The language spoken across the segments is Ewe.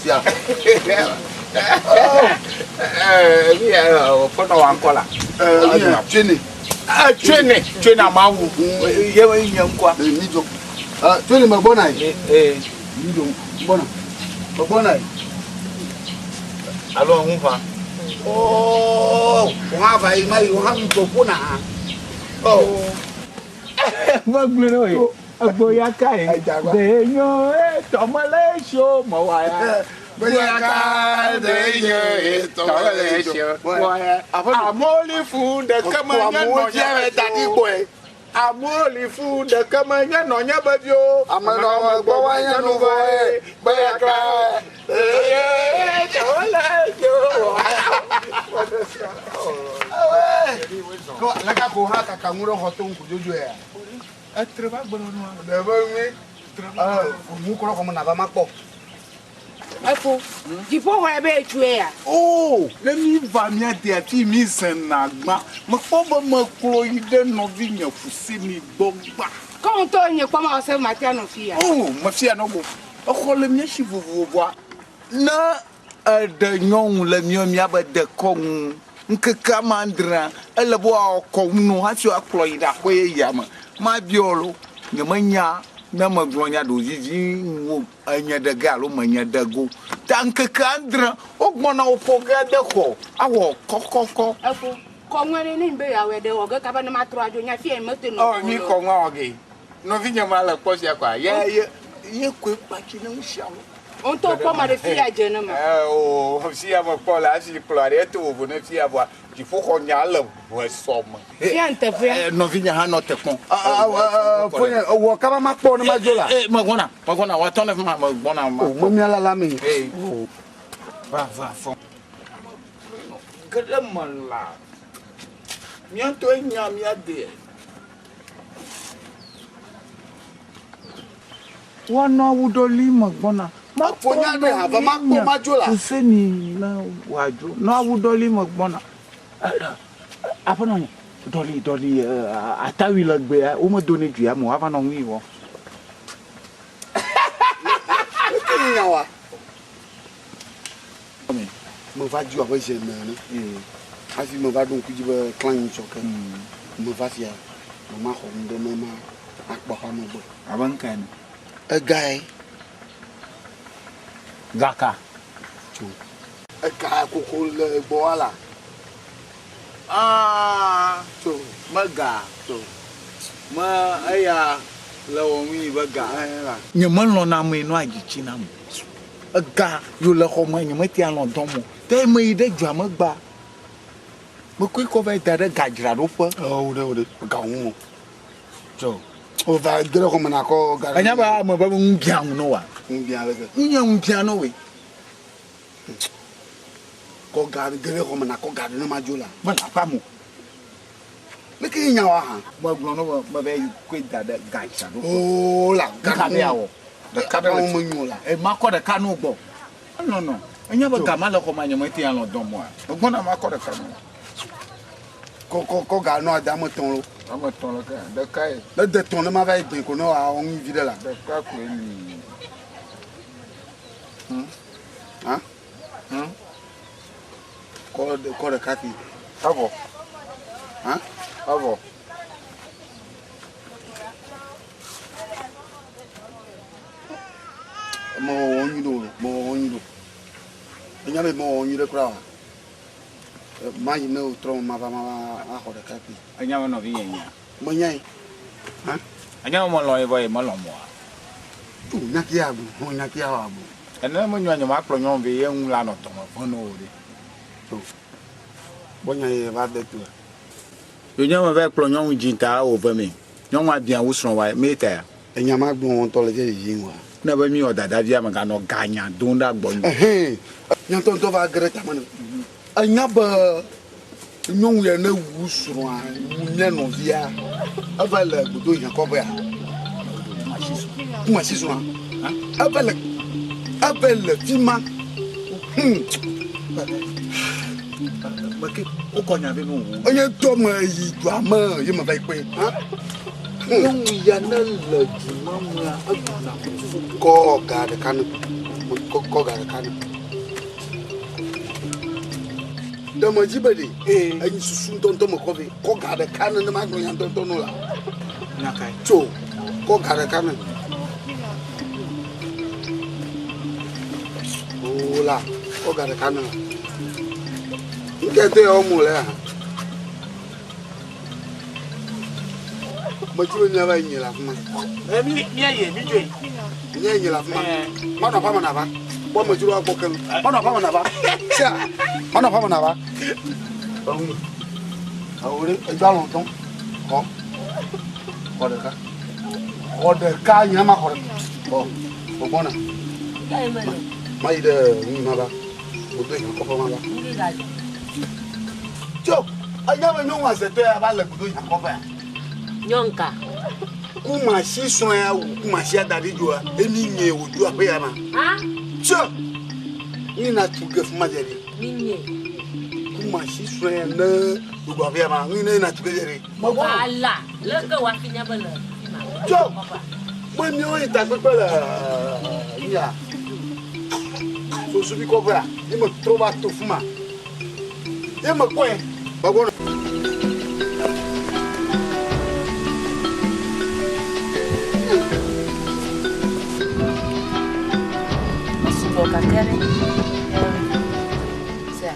Sia. Fɔnɔ wa ŋkɔ la. Twene. Twene, twene amawu. Ye nye ŋkɔa. Mi dzo. Twene me gbɔna yi. Mi dzo gbɔna. Me gbɔna yi. Alo ŋu ʋã. Oh, wo va yi ma yi wo hã mi dzo ƒona. Oh. Megblɔe na wò. Egboya kae? Ɖe nyo tɔmele sho mewaya. Gboya kae? Ɖe nyo tɔmele sho mewaya. Amewo li fũ ɖeke menye nɔnye be vi o. Amewo li fũ ɖeke menye nɔnye be vi o. Ame nɔ gbɔ woanye nu vɔ̃e. Gboya kae? Ɖe nyo tɔmele sho mewaya. Leke ko hã kaka ŋu ɖe xɔ to ŋku dzodzoea? Etre va gbe nɔnɔa. Ɖe be ŋui. Ŋu kɔ ɖe xɔme nava makpɔ. Efo, dziƒoxɔe be etsue ya? Oo, ne mi va mia dea fi mi zena gbã. Mekpɔ be mekplɔ yi ɖe nɔvinye Fuseni gbɔ gbã. Ke wò ŋutɔ nye kpɔ mawɔ se matia nɔ fi ya. Oo, mefia nɔ go. Exɔ le mía si vovovoa. Ne eɖe nyɔnu le mía míabe dekɔnu ŋkeke ame adrea, ele be woawɔ kɔnu hafi woakplɔ yi ɖe aƒe yeyea me. Mabiɔ lo, nyemenya ne megblɔ nya ɖe wòvivi ŋuwò enye ɖe ge alo menye ɖe ge o. Ta ŋkeke adre wogbɔna wò ƒo ge ade xɔ awɔ kɔkɔkɔ. Efo, kɔnua ɖe ne nyi be yeawɔe ɖe wɔ ge kaba ne matrɔ adzo nya fiya mete nɔ Ɔ, mi kɔnua wɔ ge. Nɔvinye ma le kpɔ sia kɔa, ye, ye, ye koe kpatsi ne nusiawo. Wo ŋutɔ kpɔ ma ɖe fiya dze ne ma. Oo, fiya me kpɔ le hafi kplɔ aɖe eto vovo ne fiya vɔa dziƒoxɔ nya le ʋe sɔ me. Fiya ŋteƒea. Nɔvinye hã nɔ te kpɔm. Fonye, ewɔ kaba makpɔ ne madzo la. Ee, megbɔna, megbɔna, woatɔ ne fima, megbɔna makpɔ. O, memia la la me. Ee, va, va, fɔ. Ge ɖe me la, mía ŋutɔe nya mía deɛ. Woanɔ awu ɖɔli me gbɔna. Makpɔ nɔvinye Fuseni ne wòadzo. Nɔ awu ɖɔli me gbɔna. Aƒenɔ nye, ɖɔli, ɖɔli atawui legbea, womedonɛ dzoea me o, ava nɔ ŋui wɔm. Eke nya wa. Meva dzi abe zi ene ene. Hafi meva ɖo ŋku dzi be klã nyitsɔ ke. Meva fia be maxɔ nu ɖe ne ma akpɔ aƒea me gbɔ. Abe nu kae ne? Egae. Ga ka? Tso. Ega koko le gbɔwòa la? Aa. Tso. Me ga. Tso. Me eya le wɔ ŋui be ga. Ɛɛ la. Nye me lɔ̃na amee nɔa dzi tsi nam o. Ega yo le xɔ me nye me tea lɔ̃ dɔm o. Ta me yi ɖe dua me gba. Me kɔe kɔ va yi da ɖe gadzraɖoƒe. Ɔ wo ɖe wo ɖe ga ŋu o. Tso. O va ge ɖe xɔ me na kɔ ga. Enya be ame be ŋu bia ŋu no wa. Ŋu bia leke. Ŋu nye ŋu bia no we. Kɔ ga ge ɖe xɔ me na kɔ ga ɖe ne ma dzo la. Me le aƒea me o. Leke ye nya wa hã? Megblɔ no be me va yi kɔe da ɖe gadzraɖoƒe. Oo la ga ɖe ya wɔ. Ɖeka ɖe le me nyo la. E makɔ ɖeka no gbɔ. Elɔnɔ. Enya be ga ma le xɔ ma nye me te alɔ dɔm oa. Megbɔna makɔ ɖeka no. Kɔ kɔ kɔ ga nɔ ade ame tɔn lo. Ame tɔn le ke ɖeka ye. Ne de tɔn ne ma va yi gbɛ ko ne wa wɔ ŋui vi ɖe la. Ɖeka koe li. Ha? Kɔ kɔ ɖeka ki. Evɔ. Ha? Evɔ. Mewɔ nyui ɖo o, mewɔ nyui ɖo. Enya be mewɔ nyui ɖe kura oa? Mayi ne wòtrɔ mava mava axɔ ɖeka kpli. Enya be nɔvinye nyea? Menyae. Hã? Enya be melɔ̃ ye vɔ ye melɔ̃m oa? O, nya kia agbo, o nya kia agbo. Ene menyoa nyemakplɔ nyɔnu vɛ ye ŋu la nɔ dɔme ve na wò ɖe. O, kpɔ nya ye va de toa. Yonye me va kplɔ nyɔnu dzi ta wòve mɛ. Nyɔnua biã wu srɔ̃ wa mɛ ta ya. Enya ma gblɔ ŋutɔ le dze yiyi ŋua. Ne be mi wɔ dadavia me ganɔ ga nya dom ɖa gbɔ nyo. Ɛhɛn, nya ŋutɔ ŋutɔ va ge ɖe tame nem. Enya be nyɔnu ya ne wu srɔ̃a wu mía nɔvia eva le godo hiã kɔƒea. Kuma si srɔ̃a. Eva le eva le fi ma. Hmm. Meke wokɔ nya vɛ ne wò. Enye ŋutɔ me yi dua me ye me va yi kpɔe. Nyɔnu ya ne le du ma mea eɖuna fufu. Kɔ ga ɖeka ne. Me kɔ kɔ ga ɖeka ne. Ɖe me dzi be ɖe. Enyi susu ŋutɔŋutɔ me kɔ vɛ. Kɔ ga ɖeka ne ne magblɔ nya ŋutɔŋutɔ no la. Nya kae? Tso kɔ ga ɖeka ne. Oo la kɔ ga ɖeka ne. Ŋkɛ do ya wɔm wòle hã. Metsi be míava yi nye le afi ma. Ɛ mi míayi mídzoe. Míayi nye le afi ma. Manɔ aƒea me nava. Kpɔ amedzroa gbɔ keŋ. Manɔ aƒea me nava. Sia manɔ aƒea me nava. Eŋu. Ewo ɖe edzo alɔ ŋutɔ. Xɔ. Xɔ ɖeka. Xɔ ɖeka nye ma xɔ ɖeka. Xɔ. Gbɔgbɔna. Mayi ɖe nu ma va. Godo yi kɔƒe ma va. Tso, enya be nyɔnu azetɔ ya va le godo yi kɔƒea. Nyɔnu ka? Kumasi srɔ̃ ya wu kumasi da ɖi dzoa, emi nye wòdzo aƒe ya ma. Tso, mi na tu ge fuma dze ɖi. Mi nye. Kumasi srɔ̃ ya ne dogo aƒe ya ma, mi ne na tu ge dze ɖi. Wala, leke wòafi nya be le fi ma. Tso, be míawo yi takpekpe le ya. Sosuvi kɔƒea, ye me trɔ va to fuma. Ye me kɔe. Gbɔgbɔ nɔ. Esugbɔ gake ɖe. Sea.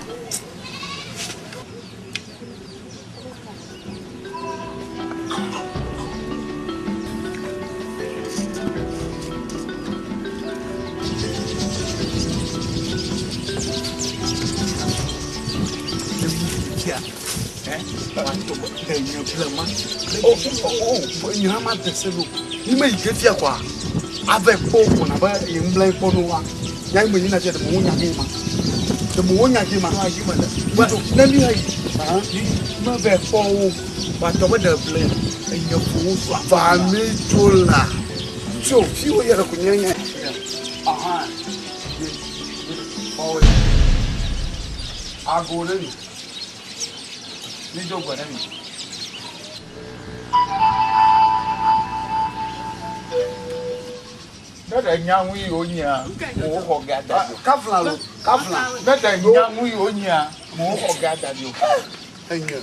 Ni me yi ke fia kɔa, ave kpɔ gbɔna be ye ŋu bla kpɔ no wa. Nya yi me yina fia ɖe me wo nya ge ma. Ɖe me wo nya ge ma. Ne mi ayi, me vɛ kpɔ wo, wòatɔ be ɖe ble enye ƒo wo sɔ. Va mi tso la. Tso fi wo yɛ ɖe ko nye nye. Aha. Ɔwɔ. Ago ɖe mi. Mi do gbe ɖe mi. Ne ɖe nya ŋu yi wonyia, mo xɔ ga da ɖi o. Kafla lo, kafla. Ne ɖe nya ŋu yi wonyia, mo xɔ ga da ɖi o. Enye.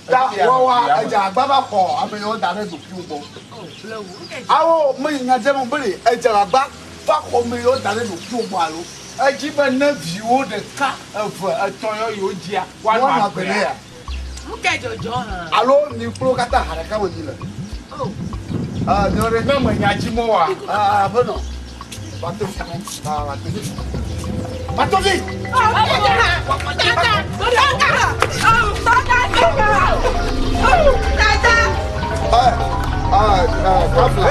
Ta wawa edze agba va xɔ ame yiwo da ɖe ɖokuiwo gbɔ. Awo me yi nya dze me be ɖe edze agba va xɔ ame yiwo da ɖe ɖokuiwo gbɔ alo. Edzi be ne viwo ɖeka, eve, etɔ̃ yɔ yewo dzia, woanɔ agbe ɖe ya. Nu kae dzɔdzɔ hã? Alo mi kple wo katã ha ɖeka me mi le. Ah, nyɔ ɖe. Ne me nya dzi mɔ wa. Ah, aƒenɔ. Va to fi. Ah, va to fi. Va to fi. Ah, ah, ah, kafla.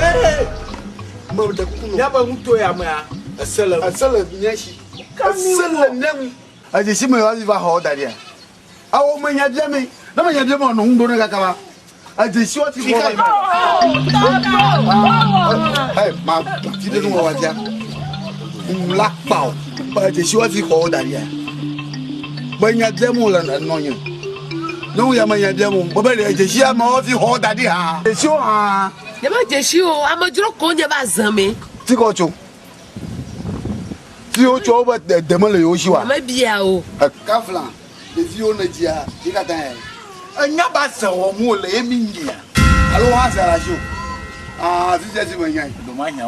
Me ɖe kuku nɔ. Míaƒe nuto ya mea, ese le. Ese le mía si. Ese le mía ŋu. Edzesi me hafi va xɔ da ɖia. Awo me nya bia me. Ne me nya bia me nɔ ŋu ɖo ne kaka va. Edzesi wa ti xɔ. Ɛ ma ti ɖe nu wa fia. Ŋu la kpa o. Edzesi wa fi xɔ da ɖia. Me nya bia me le nɔ nye. Ne wo ya me nya bia me. Be be edzesi ame wa fi xɔ da ɖi hã. Dzesi wo hã. Nye me dzesi o, amedzro ko nye va zã me. Ti kɔ tso. Ti wo tso wo be deme le yewo si wa. Mebia o. Kafla ɖeviwo ne dzia yi katã ya. Enya ba ze wɔm wole ye mi nyia. Alo hã ze le asi o. Ah, fifia si me nya yi. Enya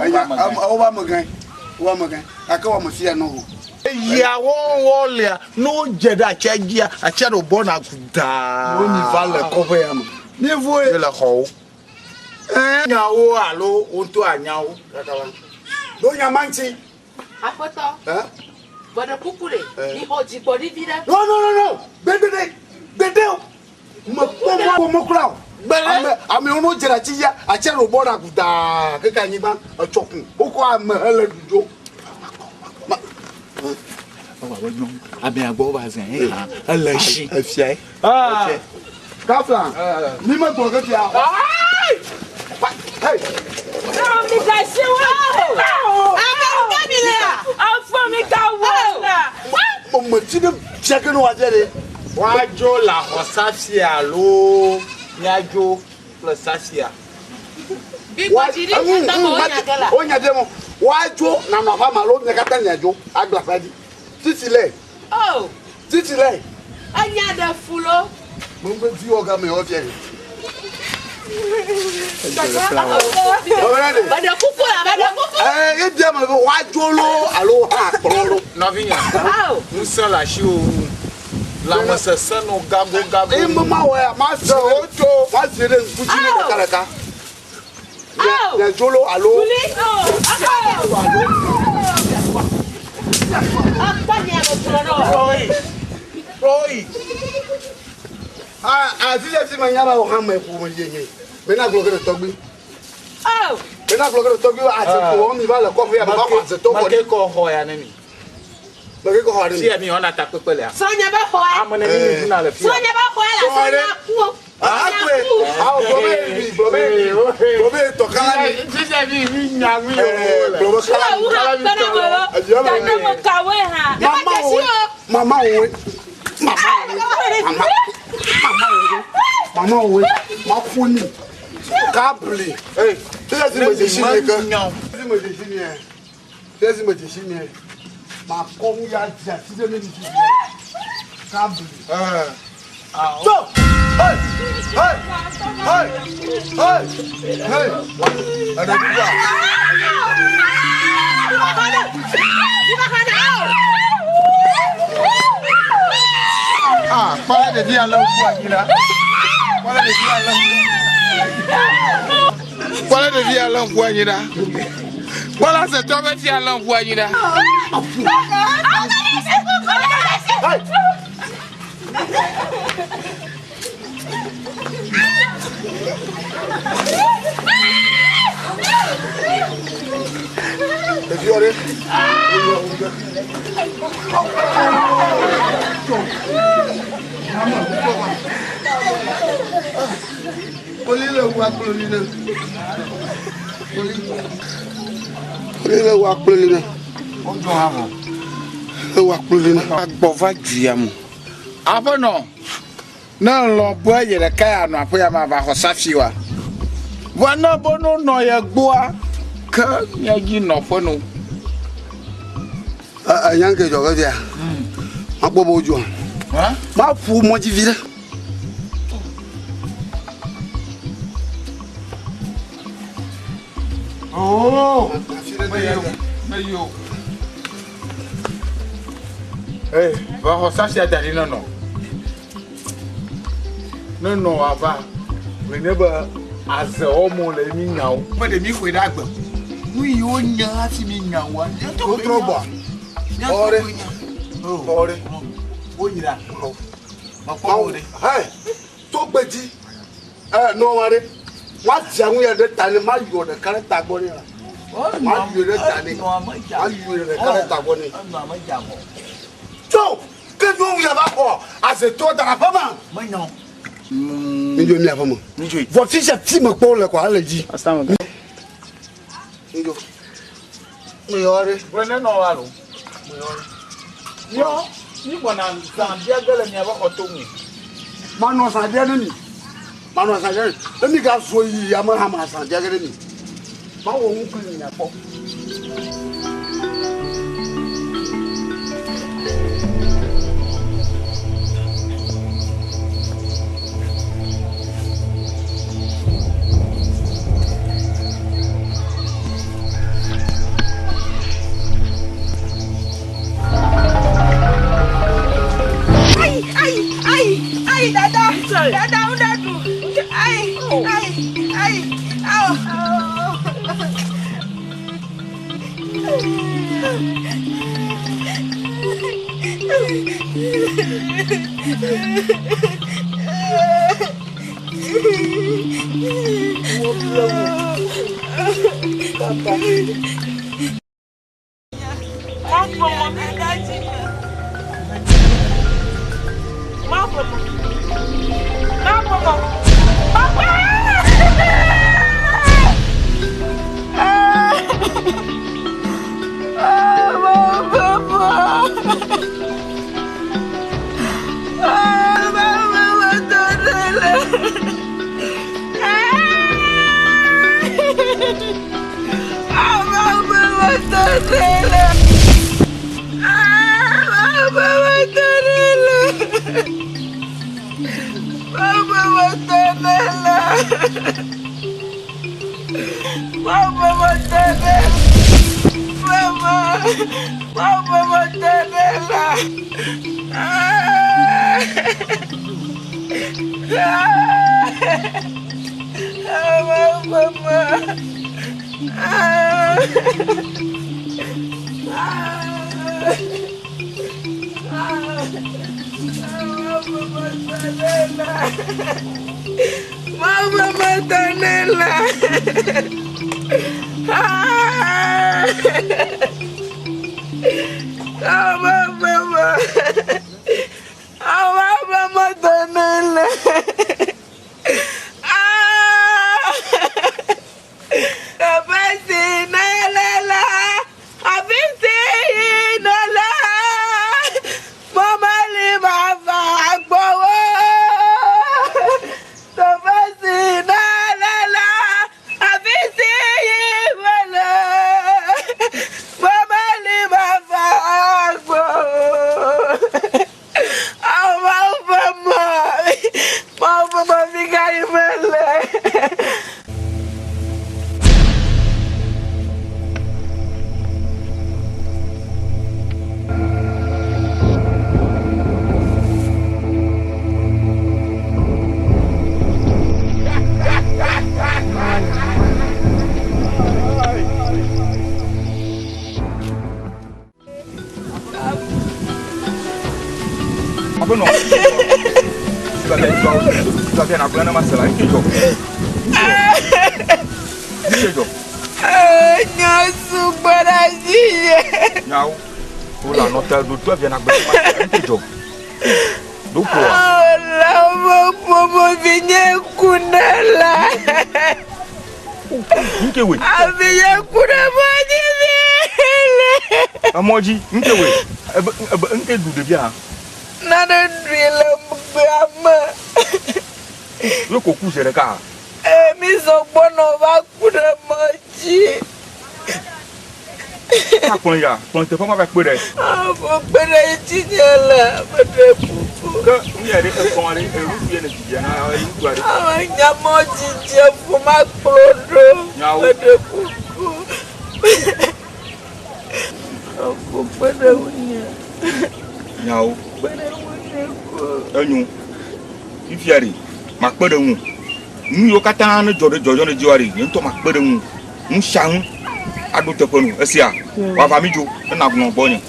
wo ba amegã wo ba amegã gake wo ame fia nɔ o. Eya wo wɔ lea ne wodze ɖe atsia dzia atsia ɖe wòbɔna daa. Wo mi va le kɔƒe ya me. Mi voe. Mi le xɔwo. Nyawo alo wo ŋutɔ anyawo. Ɖo nya ma ŋuti. Aƒetɔ, meɖe kuku ɖe, mixɔ dzigbɔɖi vi ɖe. No, no, no, no, gbeɖe, gbeɖe o. Mekpɔ mɔ mɔ kura o. Ame amewo no dze ɖe atsi dzia, atsia ɖe wòbɔna gudaa keke anyigba etsɔ kun. Wokɔ ame hele ɖudzo. Amea gbɔ va zã ye hã ele si. Efiae. Kafla, mi megblɔ ke fia. Hey. Mi ka si wo. Ame ka mi le. Afɔ mi ka wo la. Mo ti ɖe fia ke ne wòadze ɖe. Woadzo le axɔ safia alo míadzo kple safia. Wonya bia mo. Woadzo nanɔ aƒea me alo mia katã miadzo agblẽ aƒea dzi. Titi lɛ. Oh. Titi lɛ. Enya ɖe fu lo. Gbogbo vi wɔ game wɔ fia. Meɖe kuku la, meɖe kuku. Ee, ye bia me be woadzo lo alo hã kplɔ lo. Nɔvinye, ŋusẽ le asiwò wu lãmesesẽ nɔ gagogago. Eye me ma wɔ ya, ma zi wo tso, ma zi ɖe ŋku dzi ne ɖeka ɖeka. Nye dzo lo alo. Ah, ah, si si me nya ba wo hã me ƒo me ye nye. Me na gblɔ ke ɖe tɔgbi. Me na gblɔ ke ɖe tɔgbi aze ko wɔm mi va le kɔƒe ya me va xɔ aze tɔ kɔ ɖi. Make kɔ xɔ ya ne mi. Make kɔ xɔ ne mi. Fia mi wɔna takpekpe lea. Srɔ̃nye be xɔa. Ame ne mi mi ɖuna le fia. Srɔ̃nye be xɔa la srɔ̃nye ku. Akpe. Awo gblɔ be mi gblɔ be gblɔ be tɔkala mi. Sisɛ mi mi nya mi o. Gblɔ be kala mi. Kala mi tɔ lɔ. Tata me kawoe hã. Mama woe. Mama woe. Mama woe. Mama. Mama woe. Mama woe. Ma ƒo ni. Kabli. Sisɛ si me dzesi mi ke. Sisɛ me dzesi mi. Sisɛ si me dzesi mi. Ma kɔ nu ya dzi asi ɖe mi dzi. Kabli. Tso! Hey! Hey! Hey! Hey! Hey! Eɖe kukua. Ah, kpɔla ɖevi alé ŋku anyi la. Kpɔla ɖevi alé ŋku. Kpɔla ɖevi alé ŋku anyi la. Kpɔla setɔ be fi alé ŋku anyi la. Ɖeviwo ɖe. Kpoli le wu akploli ne. Kpoli. Kpoli le wu akploli ne. Wodzɔ hã vɔ. Le wu akploli ne. Agbɔ va duya me. Aƒenɔ, ne elɔ̃ be ye ɖeka yeanɔ aƒe ya me ava xɔ safi wa. Vɔ ne be no nɔ ye gbɔa, ke mía dzi nɔƒe no. Enya ŋke dzɔ ge fia. Makpɔ be wodzɔa. Maƒu mɔdzi vi ɖe. Oh, meyo, meyo. Hey, va xɔ safia da ɖi nenɔ. Nenɔ ava. Menye be aze wɔm le mi nyawo. Me ɖe mi xɔe ɖe agbe. Nu yiwo nya hafi mi nyawoa. Wotrɔ gbɔa. Xɔ ɖe. Xɔ ɖe. Wonyra. Mekpɔ wo ɖe. Hey, to gbe dzi. Ɛ nɔ wa ɖe. Ma dzia ŋu ya ɖe ta ne ma yɔ ɖeka ɖe ta gbɔ ne la. Ma yɔ ɖe ta ne. Ma yɔ ɖeka ɖe ta gbɔ ne. Tso ke nyɔnu ya va xɔ azetɔ da ɖe aƒe ma. Menyo. Mi dzo mi aƒe me. Mi dzo. Vɔ fi sia fi me kpɔ le kɔ ale dzi. Mi dzo. Mi yɔ ɖe. Gblɔ ne nɔ wa lo. Yɔ, mi gbɔna zã bia ge le miaƒe xɔto ŋu. Manɔ zã bia ne mi. Manɔ zã bia ne mi. Ne mi ga zo yi ame hã ma zã bia ge ne mi. Mawɔ nu kpli mi miakpɔ. Ayi, ayi, ayi, ayi, dada, dada, ŋu ɖe ɖu. Ayi, ayi, ayi, awo. Matanela. Ah, mama Matanela. Mama Matanela. Mama Matanela. Mama. Mama Matanela. Ah. Ah. Mama. Ah. Mama Matanela. Ah. Mama, mama. Mama Matanela. Ah. Abesinelele, abesinele, mọ̀mọ́lì bàbá gbọ́wọ́. Abesinelele, abesinele, mọ̀mọ́lì bàbá gbọ́wọ́. Àwọn ọmọ mọ̀ mọ̀ fi ká ìmọ̀lẹ̀. Aƒenɔ, tu vas bien appeler un masala, nke dzɔ? Nke dzɔ? Nya sugbɔ ɖe asi ye. Nyawo, wole anɔ te ɖo tu avia nagblɔ ne masala, nke dzɔ? Ɖo koa? Ọlọ́mọ ƒomevi ku ne la. Nke wòe? Avinye ku ɖe mɔdzi vi le. Emɔ dzi, nke wòe? Ebe ebe nke ɖu ɖevia? Nane ɖui le gbea me. Ye ko ku zi ɖeka? Ee, mi zɔ gbɔnɔ va ku ɖe mɔ dzi. Ka kplɔ ya, kplɔ teƒe ma va kpe ɖe. Afɔ kpe ɖe dzinye le meɖe kuku. Ke nu ya ɖe ekɔn aɖe, ŋutsu ye ne dzidzia na ŋutsu aɖe. Ame nya mɔ dzidzi fo ma kplɔ ɖo. Nyawo. Meɖe kuku. Afɔ kpe ɖe ŋunye. Nyawo. Kpe ɖe ŋunye ko. Enyo. Fifia ɖe, makpe ɖe ŋu. Nu yiwo katã ne dzɔ ɖe dzɔdzɔ ɖe dziwòa ɖe, nye ŋutɔ makpe ɖe ŋu. Nu sia nu aɖo teƒe nu. Esia, woava mi dzo ne nànɔ gbɔnye.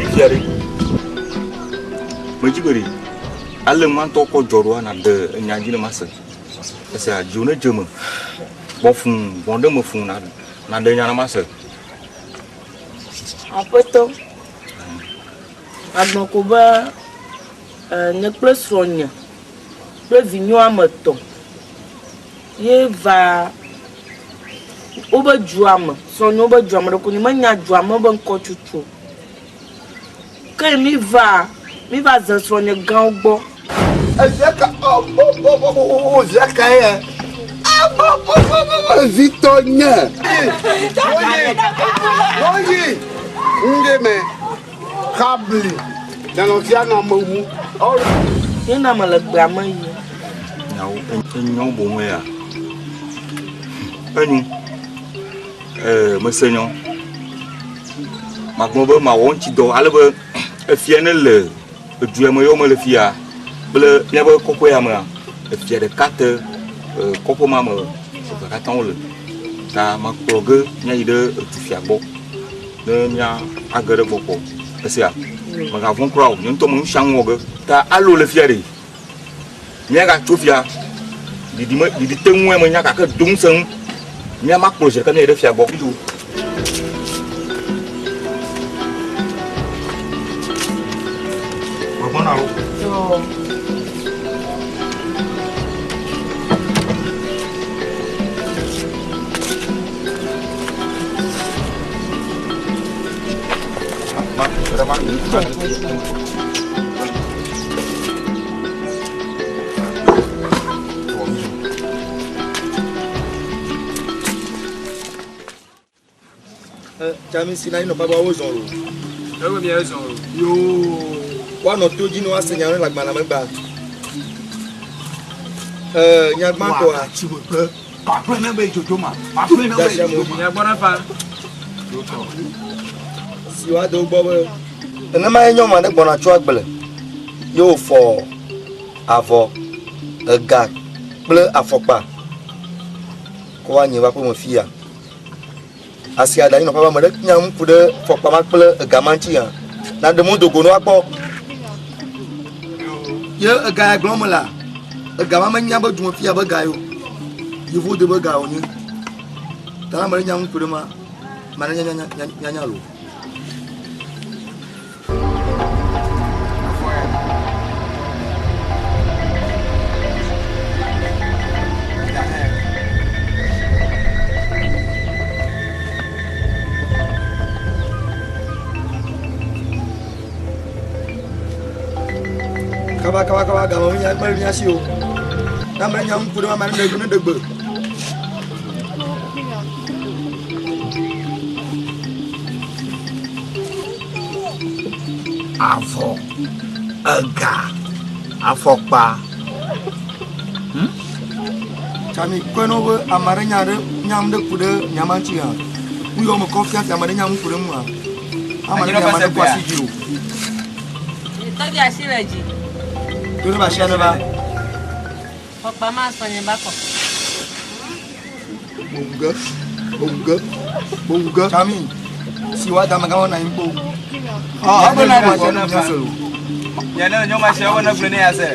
Fifia ɖe, medzi be ɖe, ale ma ŋutɔ kɔ dzɔ ɖoa nàɖe enya dzi ne mase. Esea, dziwò ne dze eme. Gbɔ fũu, gbɔ̃ ɖe eme fũu nàɖe nya ne mase. Aƒetɔ, magblɔ ko be nye kple srɔ̃nye kple vinyewo ame etɔ̃ ye va wobe dua me, srɔ̃nyewo be dua me. Ɖeko nyemenya dua me be ŋkɔ tutu o. Ke mi va, mi va ze srɔ̃nye gãwo gbɔ. Evia ka o via ka ye? Evitɔ nye. Oyi, oyi, ŋɖe me kabli nɔnɔvia nɔ ame wu. Ye na mele gbea me yim. Nyawo enyo boŋ ya. Enyo. Mese nyɔ. Magblɔ be mawɔ ŋuti dɔ ale be efia ne le edu ya me yɔ mele fia kple míaƒe kɔƒe ya mea, efia ɖeka te Kɔƒe ma me evea katã wole. Ta mekplɔ ge míayi ɖe edufia gbɔ ne mía age ɖe gbɔ kpɔ. Esia mègavɔ̃ kura o. Nye ŋutɔ me nu sia nu wɔ ge. Ta alo le fia ɖe. Míagatso fia. Ɖiɖi me ɖiɖi te ŋue menya gake do ŋusẽ ŋu. Mía makplɔ zi ɖeka míayi ɖe fia gbɔ. Mídzo. Gbɔgbɔna alo? Yoo. Ma, ma, ma, Tsami si na yi nɔƒe be woazɔ o. Ewe mi azɔ o. Yoo. Woanɔ to dzi ne woase nya le agbalẽ me gba. Ee, nya gbãtɔa. Maƒle ne be dzodzo ma. Maƒle ne be dzodzo ma. Nya gbɔ ne fa. Si woado gbɔ be. Nenema ye nyɔnu aɖe gbɔna tso agble ye wòfɔ avɔ, ega kple afɔkpa kɔ va nye va aƒeme fiya. Asia da anyi nɔƒe ame ɖe nya nu ku ɖe fɔkpa ma kple ega ma ŋuti hã. Naɖe mo do go ne woakpɔ. Ye ega ya gblɔm mele, ega ma menya be dume fia be ga ye o. Yevuwo de be ga wònye. Ta ame ɖe nya nu ku ɖe ma, ma ne nya nya nya nya lo. Kaba kaba kaba game menya mele mía si o. Ne ame nya ŋku ɖe ame ne ɖe ne ɖe gbe. Avɔ, ega, afɔkpa. Hm? Tsami kɔe na wo be ame aɖe nya ɖe nya nu ɖe ku ɖe nya ma ŋuti hã. Nu yiwo me kɔ fiafia ame ɖe nya nu ku ɖe ŋu hã. Ame aɖe nya ame aɖe kɔ asi dzi o. Tɔgbi asi le dzi. To ne ba asia ne va. Fɔkpa ma sɔ nye ba kɔ. Bowuge, bowuge, bowuge. Tsami, si wa dame gã na yin kpo. Ah, ebe na ɖe. Nye ne nyɔ ma se wo ne gblẽ ne ya se.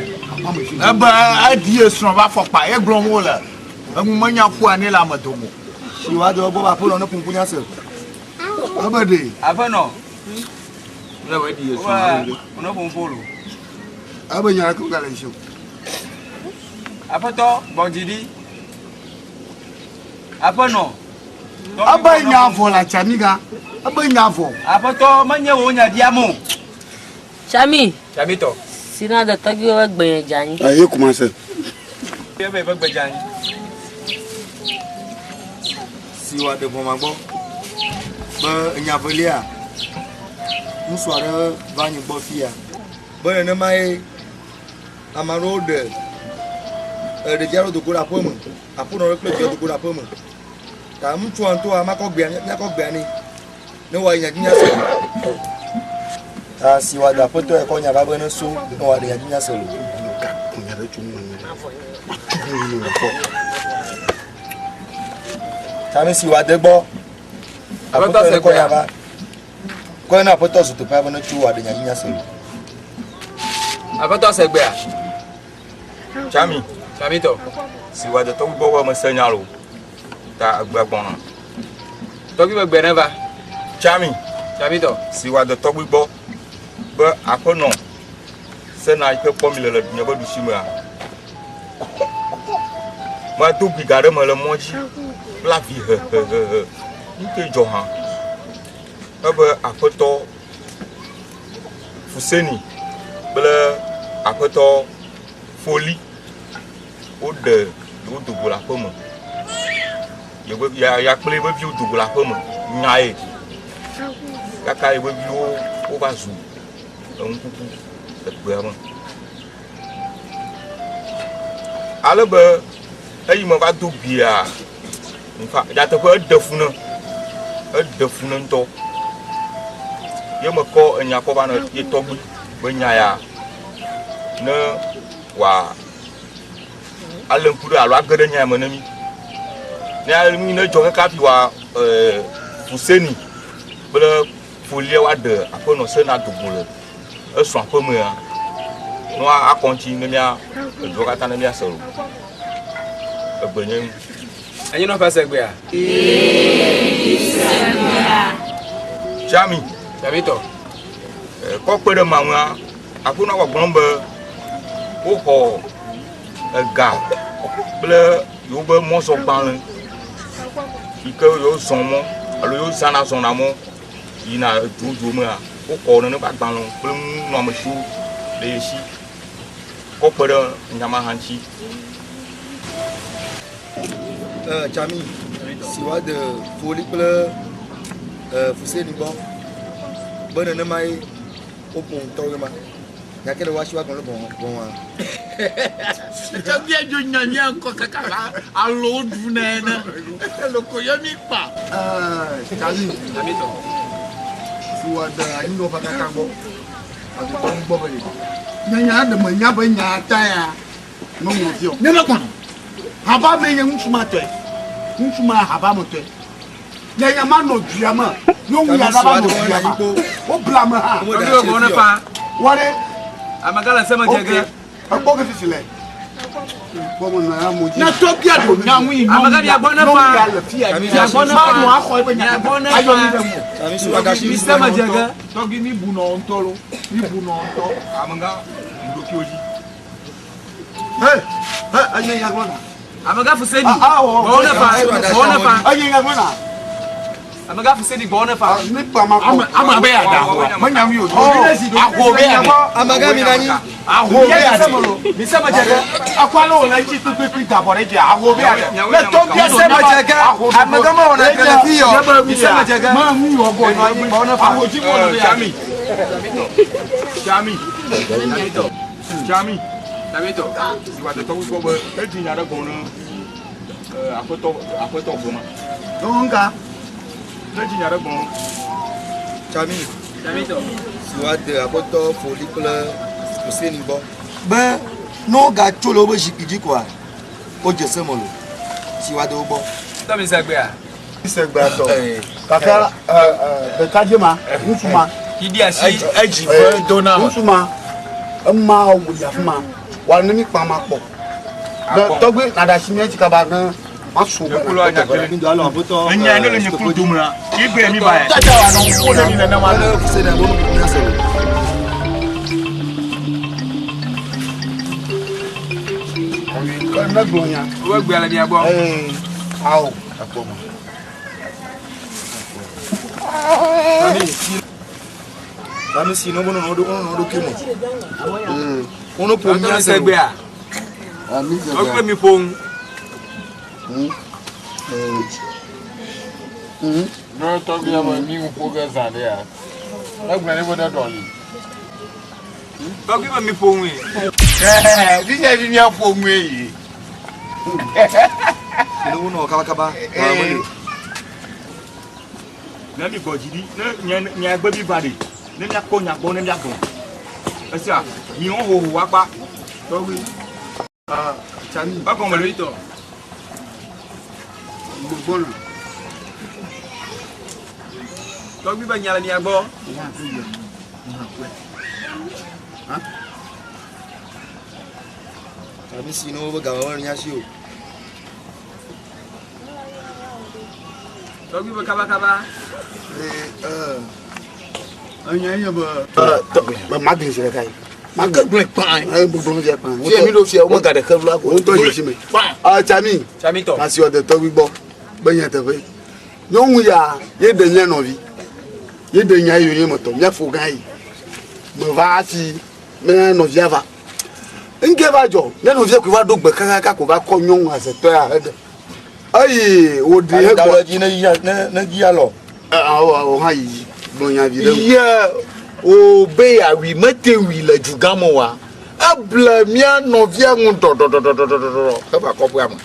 Ebe edi esrɔ̃ va fɔkpa ye gblɔm wole. Enu menya ƒua ne le ame dome. Si wa do gbɔ ba aƒenɔ ne ƒoƒu nya se. Ebe ɖe. Aƒenɔ. Ne be edi esrɔ̃. Wo ne ƒoƒu lo. Ebe nya ɖeke megale esi o. Aƒetɔ gbɔ dzi ɖi. Aƒenɔ. Ebe nya vɔ le Tsamiga. Ebe nya vɔ. Aƒetɔ menye wò nya biam o. Tsami. Tsamitɔ. Si na de tɔgbi be gbe nye dze anyi. Eye kuma se. Ebe be gbe dze anyi. Si wòa ɖe vɔ ma gbɔ. Be enya velia. Ŋutsu aɖe va anyi gbɔ fia. Be nenema ye ame aɖewo ɖe ɖevi aɖewo do go ɖe aƒe me. Aƒenɔ ɖe kple via do go ɖe aƒe me. Ta ŋutsua ŋutɔa makɔ gbea míakɔ gbea nɛ ne wòayi nya dzi míase. Ta si wòaɖe aƒetɔ ya kɔ nya va be ne so ne wòaɖe nya dzi míase lo. Ta ame si wòade gbɔ aƒetɔ ya kɔ nya va. Kɔe na aƒetɔ zu teƒea be ne tso wòaɖe nya dzi míase lo. Aƒetɔ se gbea. Tsami. Tsamitɔ. Si wòade tɔgbi gbɔ be mese nya lo. Ta egbea gbɔna. Tɔgbi be gbe ne va. Tsami. Tsamitɔ. Si wòade tɔgbi gbɔ be aƒenɔ sena yi ke kpɔ mi le le nye be ɖusi mea. Medo gbi ga ɖe me le mɔ dzi kple avi hehehehe. Nu ke dzɔ hã. Ebe aƒetɔ Fuseni kple aƒetɔ Foli woɖe yewo do go le aƒe me. Yewo ya ya kple yeƒe viwo do go le aƒe me nyae. Kaka yeƒe viwo wova zu enukuku le gbea me. Ale be eyi me va do gbea Nfa nyateƒe eɖe fu ne eɖe fu ne ŋutɔ. Ye mekɔ enya kɔ va ne ye tɔgbi be nya ya ne wa alé ŋku ɖe alo age ɖe nya me ne mí. Ne nu ne dzɔ kaka hafi wa Fuseni kple Folia woaɖe aƒenɔ Sena do go le esrɔ̃ aƒe mea, ne woakɔ ŋuti ne mía eduwo katã ne míase o. Egbe nye nu. Anyinɔƒe se gbea? Tsami. Tsamitɔ. Kɔ kpe ɖe ma ŋua, aƒenɔ gbɔgblɔm be woxɔ ega kple yewobe mɔzɔgbalẽ yi ke yewozɔ mɔ alo yewozãna zɔna mɔ yina eduwo mea, woxɔ nene ƒe agbalẽwo kple nunɔamesiwo le ye si kɔ kpe ɖe nya ma hã ŋuti. Tsami si woade Foli kple Fuseni gbɔ be nenema ye woƒo ŋutɔ ye ma. Gake ɖe woasi woagblɔ ne vɔ̃ vɔ̃a. Etsɔ mía dzo nya mía ŋkɔ kaka la alo woɖu nɛ ene. Loko yɔ mí kpa. Tsami si woade anyinɔƒe kaka gbɔ adetɔ ŋu gbɔ be ɖe. Nyanya ɖe menya be nya ta ya ŋɔŋlɔ fiɔ. Ne mekpɔnɔ. Haba me nye ŋutsu ma tɔe. Ŋutsu ma haba me tɔe. Nyanya ma nɔ dua me. Nyɔnu ya va nɔ dua me. Wobla me hã. Wɔɖe. Amegã le seme dze ge. Ekpɔ ke fifi le. Ne tɔgbia ɖo nya ŋu yi Amegã mia gbɔ ne fa. nyɔnu ya le fia Mia gbɔ ne fa. Ma nɔ axɔ eƒe nya Mia gbɔ ne ayɔ mi fa. ɖe ŋu. Mi seme dze ge. Tɔgbi mi bu nɔ ŋutɔ lo. Mi bu nɔ ŋutɔ. Amegã ŋɖokuiwo dzi. Hey, hey, enye nya gblɔ na. Amegã Fuseni. Ah, ah, oh, Gbɔwɔ ne fa. Gbɔwɔ ne fa. Enye nya gblɔ na. Amegã Fuseni gbɔwɔ ne fa. Ne kpa ma kɔ. Ame ame be ya da ahoa. Menya ŋu yi o. Aho be ya ɖe. Amegã mi na anyi. Aho be ya ɖe. Mi seme dze ge. Akɔ ale wòle etsi kpikpikpi da bɔ ɖe dzi. Aho be ya ɖe. Ne tɔgbia Mi ɖo seme nya dze ge. ma aho Amegã mewɔna gre le fi yɔ. Mi seme dze ge. Ma ŋu yɔ gbɔ. Aho dzi mɔ le be ya ɖe. Tsami. Tsami. Tsami. Tsamitɔ. Si wòade tɔgbi gbɔ be edzi nya ɖe gɔme ne aƒetɔ aƒetɔ ʋe ma. Nka. Ne dzi nya ɖe gɔme. Tsami. Tsamitɔ. Si woade aƒetɔ Foli kple Fuseni gbɔ. Be ne wogatso le woƒe zikpui dzi koa, wodze seme lo. Si woade wo gbɔ. Tɔ mi se gbea? Se gbea tɔ. Gake ɖekadze ma, ŋutsu ma. Yidi asi. Edzi ƒe dona me. Ŋutsu ma, ema wò yi afi ma. Wa ne mi kpa ma kpɔ. Ne tɔgbi naɖe asi mía dzi kaba ne maso be Ekolo anya kele. Enya ne le nye klo dome la, igbe mi ba yɛ. Tata wa nɔ ŋku ɖe mi nenema. Ne Fuseni abo nu mía se lo. Ne gblɔ nya. Wo gbea le mia gbɔ. Ee, awo ekpɔ me. Ame si ne wonɔ wo ɖokui me. Wono ƒo Tɔ mía mi se se lo. gbea? Mi se Wo gbea. kple mi ƒo ŋu. Ne tɔgbia be mi ŋu ƒo ge zã ɖea, egblɔ nɛ be ne ɖɔli. Tɔgbi be mi ƒo ŋue. Fifia fi mía ƒo ŋue yi. Ne wonɔ kabakaba. Ne mi gbɔ dzi ɖi, ne nye nye gbe mi va ɖe, ne miakpɔ nya gbɔ ne miagblɔ. Esia, mi wo hoho akpa. Tɔgbi. Tsami. Egɔme ɖe. Tsamitɔ. Gbɔgbɔna. Tɔgbi be nya le mia gbɔ. Ame si ne wobe game mele mía si o. Tɔgbi be kabakaba. Enya nye be. Magli zi ɖeka yi. Make gblɔe kpã. Ee, gbogbo zi kpã. Fie mi ɖo fia wo mega ɖe xe vla ko. Wo ŋutɔ dzi me. Ah, Tsami. Tsamitɔ. Asi wɔ de tɔgbi gbɔ. Be nya teƒe. Nyɔnu ya ye ɖe nye nɔvi. Ye ɖe nya yi nye metɔ. Mía fo gã yi. Me va hafi mía nɔvia va. Ŋke va dzɔ. Mía nɔvia koe va ɖo gbe kakaka ko va kɔ nyɔnu azetɔ ya heɖe. Eye wòɖi Ayi da hegbɔ. le dzi ne yi ne ne dzi alɔ. Awɔ hã yi gblɔ nya vi ɖe ŋu. Ye o be yeawui mete wui le dugã me oa, eble mía nɔvia ŋu ɖɔɖɔɖɔɖɔɖɔɖɔ heva kɔƒea me.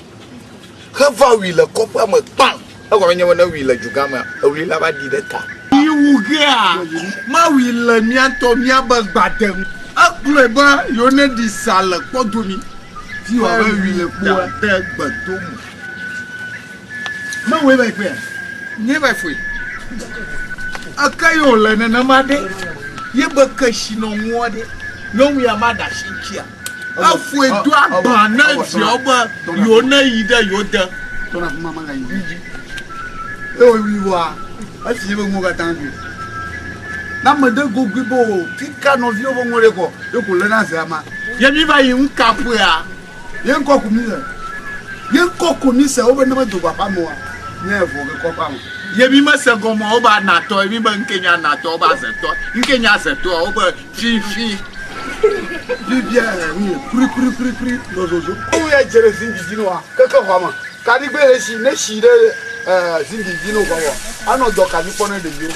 Heva wui le kɔƒea me kpã. Egɔme nye be ne wui le dugã mea, ewui la va ɖi ɖe ta. Yi wu gea, mawui le mía ŋutɔ míabe gbade ŋu. Egblɔe be yewo ne ɖi sa le kpɔdomi. Ti wa be wi le kpoa. De gbe to mu. Mewɔe va yi ƒea? Nye va yi ƒoe. Eke ye wòle nenema ɖe, ye be kesinɔnua ɖe, nyɔnu ya ma ɖe asi ŋutia? Efoe do agba ne viawo be yewo ne yi ɖe yewo de. Tɔna fi ma magayi dzi. Eye wòwui vɔa, esi ye be nuwo katã ɖui. Ne ame ɖe gogoe be o fika nɔviwo be nuwo ɖe kɔ, ye ko léna zea ma. Ye mi va yi ŋka ƒea? Ye ŋkɔ ko mi se. Ye ŋkɔ ko mi se wobe ne medo go aƒea me oa, nye evɔ ge kɔƒea me. Ye mi mese gɔme o wobe anatɔ, ye mi be ŋke nye anatɔ, wobe azetɔ, ŋke nye azetɔa, wobe fifi. Fifia ŋu kuri kuri kuri kuri nɔ zozo. Ewu ya dze ɖe zingi dzi nɔa keke xɔa me. Kaɖigbe le esi ne tsi ɖe zingi dzi no vɔ anɔ dɔ kaɖi kpɔ ne ɖeviwo.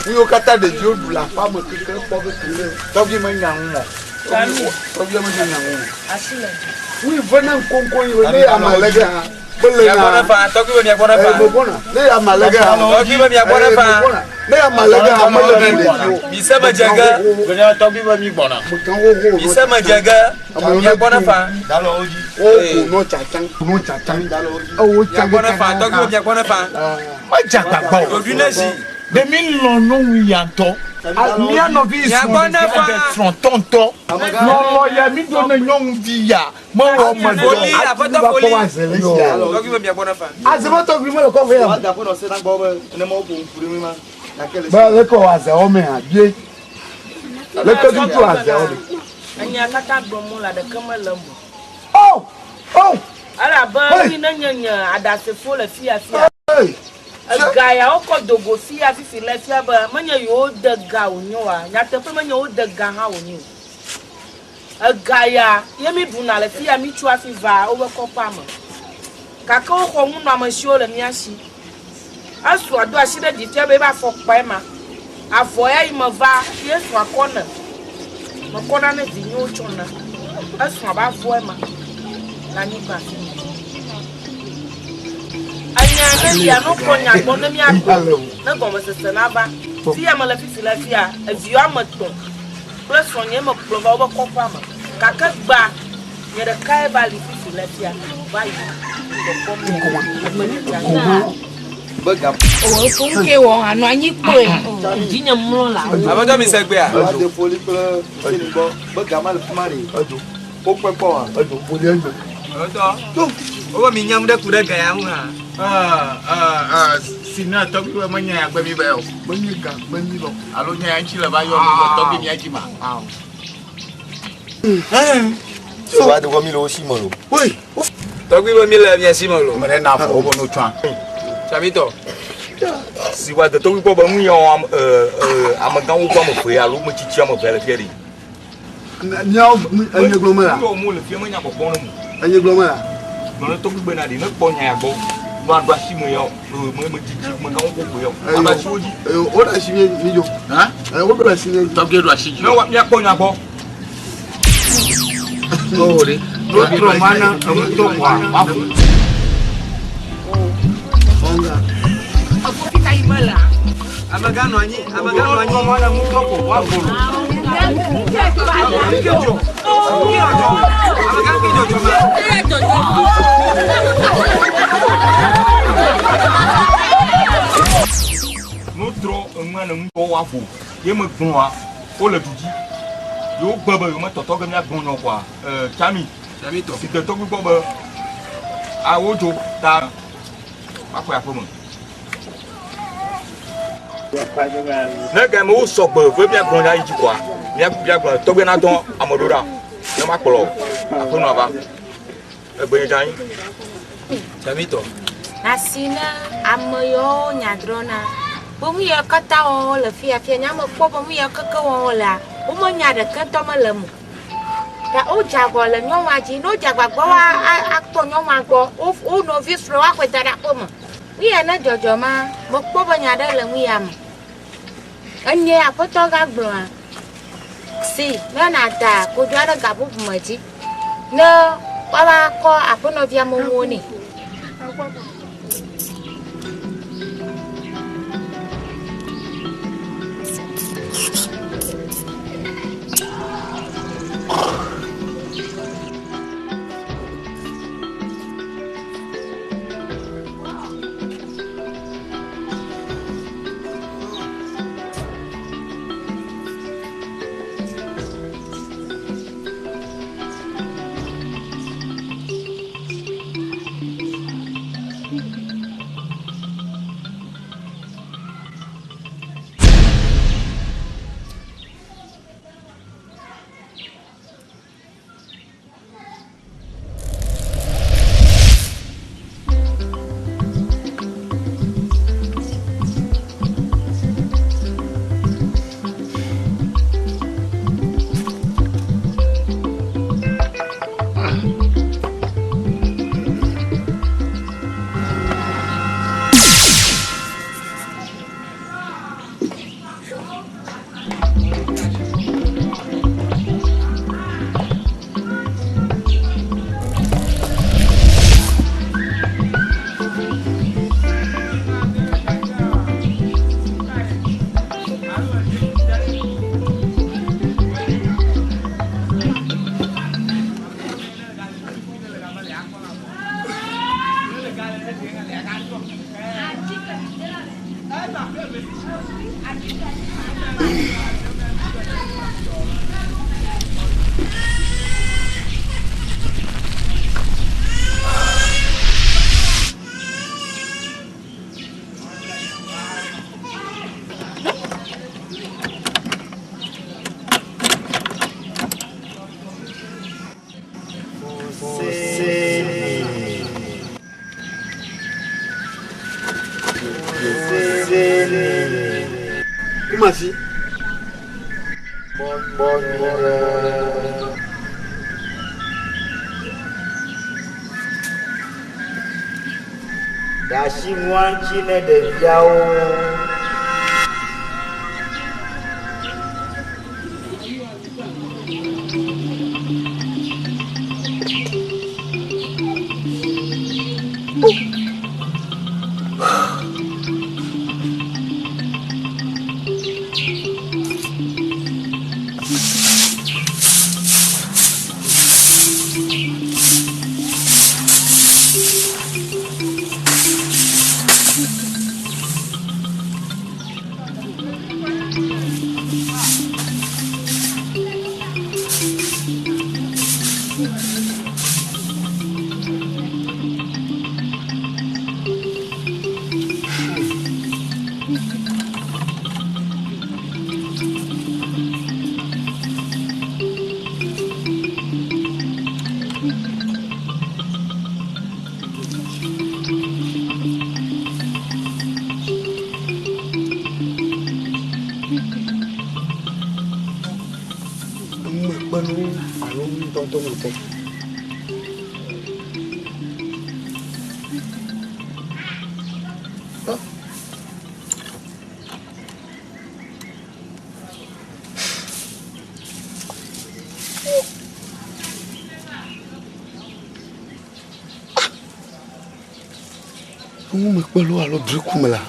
Nu yiwo katã ɖeviwo ɖu le aƒea me keke kpɔ be keke. Tɔgbi menya nu o. Tɔgbi menya nu o. Wuive ne ŋkoŋkoŋ yi ne ame le ge hã. Miagbɔ ne fa, tɔgbi be miagbɔ ne fa. Megbɔna. Ne ame le ge hã. Tɔgbi be miagbɔ ne fa. Ne ame le ge hã mele ne ɖeviwo. Mise me dze ge. Tɔgbi be mi gbɔna. Mise me dze ge. Miagbɔ ne fa. Wo ko nɔ tsatsa. Nɔ tsatsa. Ewo tsa Miagbɔ ne fa, tɔgbi be miagbɔ ne fa. Medze agbagba o. Ɖoɖoe ne zi. Ɖe mi lɔ̃ nyɔnu ya ŋutɔ. Mía nɔvi Miagbɔ ne fa. srɔ̃ srɔ̃tɔ ŋutɔ. Lɔlɔ̃ ya mi ɖo ne nyɔnuvi ya mewɔ me dɔ. Foli, aƒetɔ foli. Tɔgbi be miagbɔ ne fa. Aze be tɔgbi mele kɔƒe ya me. Be leke wɔ azewo mea bie. Leke tutu azewo me. Enya katã gblɔm wole ɖeke mele eme o. Oh! Oh! Elabe mi ne nye nye aɖasefo le fia fia. Ega ya wokɔ do go fia fifi le fia be menye yewo de ga wònye oa. Nyateƒe menye wo de ga hã wònye o. Ega ya ye mi ɖuna le fia mi tso hafi va wobe kɔƒea me. Gake woxɔ nunɔamesiwo le mía si. Esrɔ̃a do asi ɖe dzi fia be ebe afɔkpae ma. Avɔ ya yi me va ye srɔ̃a kɔ ne. Mekɔna ne vinyewo tsɔna. Esrɔ̃a be avɔe ma le anyigba afi ma. Enya ne ya no kɔ nya gbɔ ne míagblɔ ne gɔmesese nava. Fia mele fifi le fia eviwo ame etɔ̃ kple srɔ̃nye mekplɔ va wobe kɔƒea me. Gake gbea nye ɖekae va li fifi le fia va yi kpɔkpɔm Ke wɔ anɔ anyi kpɔe. Dzinye mlɔ la. Aƒetɔ mi se gbea. Ade foli kple Hussein gbɔ be gama le fi ma ɖe. Wokpɔe kpɔ wa. Aƒetɔ, wobe mi nyam ɖe ku ɖe ga ya ŋu hã. Si ne tɔgbi be menye ya gbe mi be o. Menye ga gbe mi be alo nye ya ŋuti le va yɔ mi be tɔgbi mia dzi ma. Si wa de kɔ mi le wo si me lo. Tɔgbi be mi le mia si me lo. Ame ɖe na afɔ wobe no tsɔa. Tsamitɔ. Si wa de tɔgbi gbɔ be nu ya amegãwo gbɔ ame eve alo metsitsi ame eve le fia ɖi. Miawo enye gblɔ me la. Nu yɔ mu le fia menya kpɔkpɔ ne mu. Enye gblɔ me la. Gblɔ ne tɔgbi be na ɖi ne kpɔ nya ya gbɔ. Nu aɖo asi me ya me metsitsi amegãwo gbɔ ƒe ya. Aɖo asi wo dzi. Wo ɖo asi mi mi dzo. Wo ɖo asi mi dzi. Tɔgbi ɖo asi dzi. Ne wa miakpɔ nya gbɔ. O de. No trɔ mana emu tɔ kɔa wa ƒo. Amegã nɔ anyi, amegã nɔ anyi. Nke dzɔ. Nke dzɔ. Amegã nke dzɔdzɔ ma. No trɔ enua ne ŋutɔ wa ƒo. Ye me gblɔa wole du dzi. Yewo gbe be yewo metɔtɔ ge míagblɔ nyɔ kɔa. Tsami. Tsamitɔ. Si de tɔgbi gbɔ be awo dzo ta makɔe aƒe me. Ne game wo sɔgbe ve míagblɔ nya yi dzi kɔa míagblɔ tɔgbi nadɔ ame ɖo ɖa ne makplɔ aƒenɔa va. Egbe nye dze anyi. Tsamitɔ. Asi ne ame yiwo nya drɔna be nu yawo katã wɔm wole fia fia nye ame kpɔ be nu yawo keke wɔm wolea womenya ɖeke ŋutɔ mele eme o. Ta wodze agɔ le nyɔnua dzi. Ne wodze agbagba woa akpɔ nyɔnua gbɔ wo nɔvi srɔ̃ woaxɔe da ɖe aƒe me. Nu ya ne dzɔdzɔ ma mekpɔ be nya ɖe le nu ya me. Enye aƒetɔ gagblɔa si ne nada kodzoa ɖe gabubu me dzi ne woava kɔ aƒenɔvia meŋuwo nɛ. Kumasi. Ɖe asi nua ŋuti ne ɖeviawo. Numekpenu alo nudɔdɔ me tɔ. Numekpelu alo driku me la.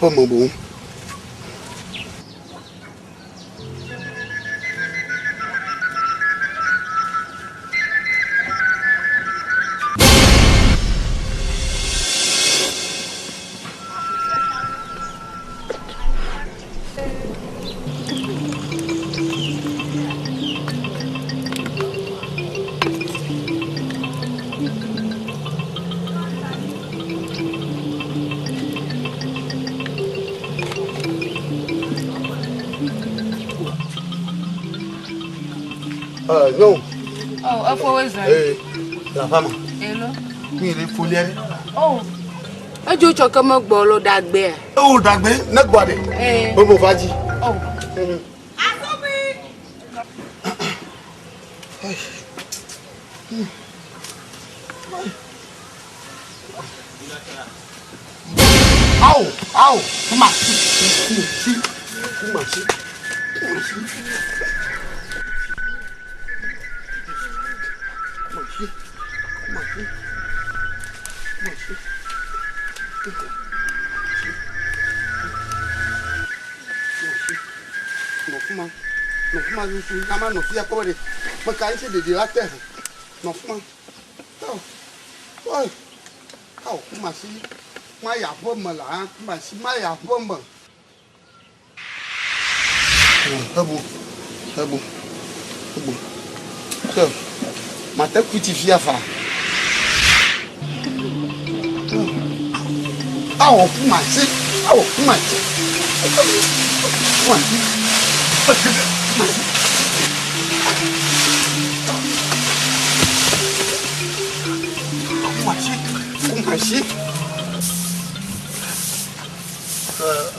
Aƒeme boŋ. Nyɔnu. Oh, efo wo zɔn. Ee, le aƒea me. Elo. Mi ɖe folia ɖe. Oh. Edzo tsɔ ke megbɔ lo ɖagbea. Oh, ɖagbe ne gbɔ ɖe. Ee. Bobo va dzi. Oh. Awo, awo, kuma si, kuma si, kuma si, kuma si. Kuma si, kuma si, kuma si. Nɔ fima, nɔ fima yusu, nama nɔ fia kpɔ be ɖe, meka ŋuti ɖeɖi la te hã. Nɔ fima. Ao, oi, ao, kuma si, ma yi aƒe me la, kuma si, ma yi aƒe me. Ebu, ebu, ebu. So, mate kuti fia fa. Ao, kuma si, ao, kuma si. Kuma si. Kuma si. Kuma si, kuma si.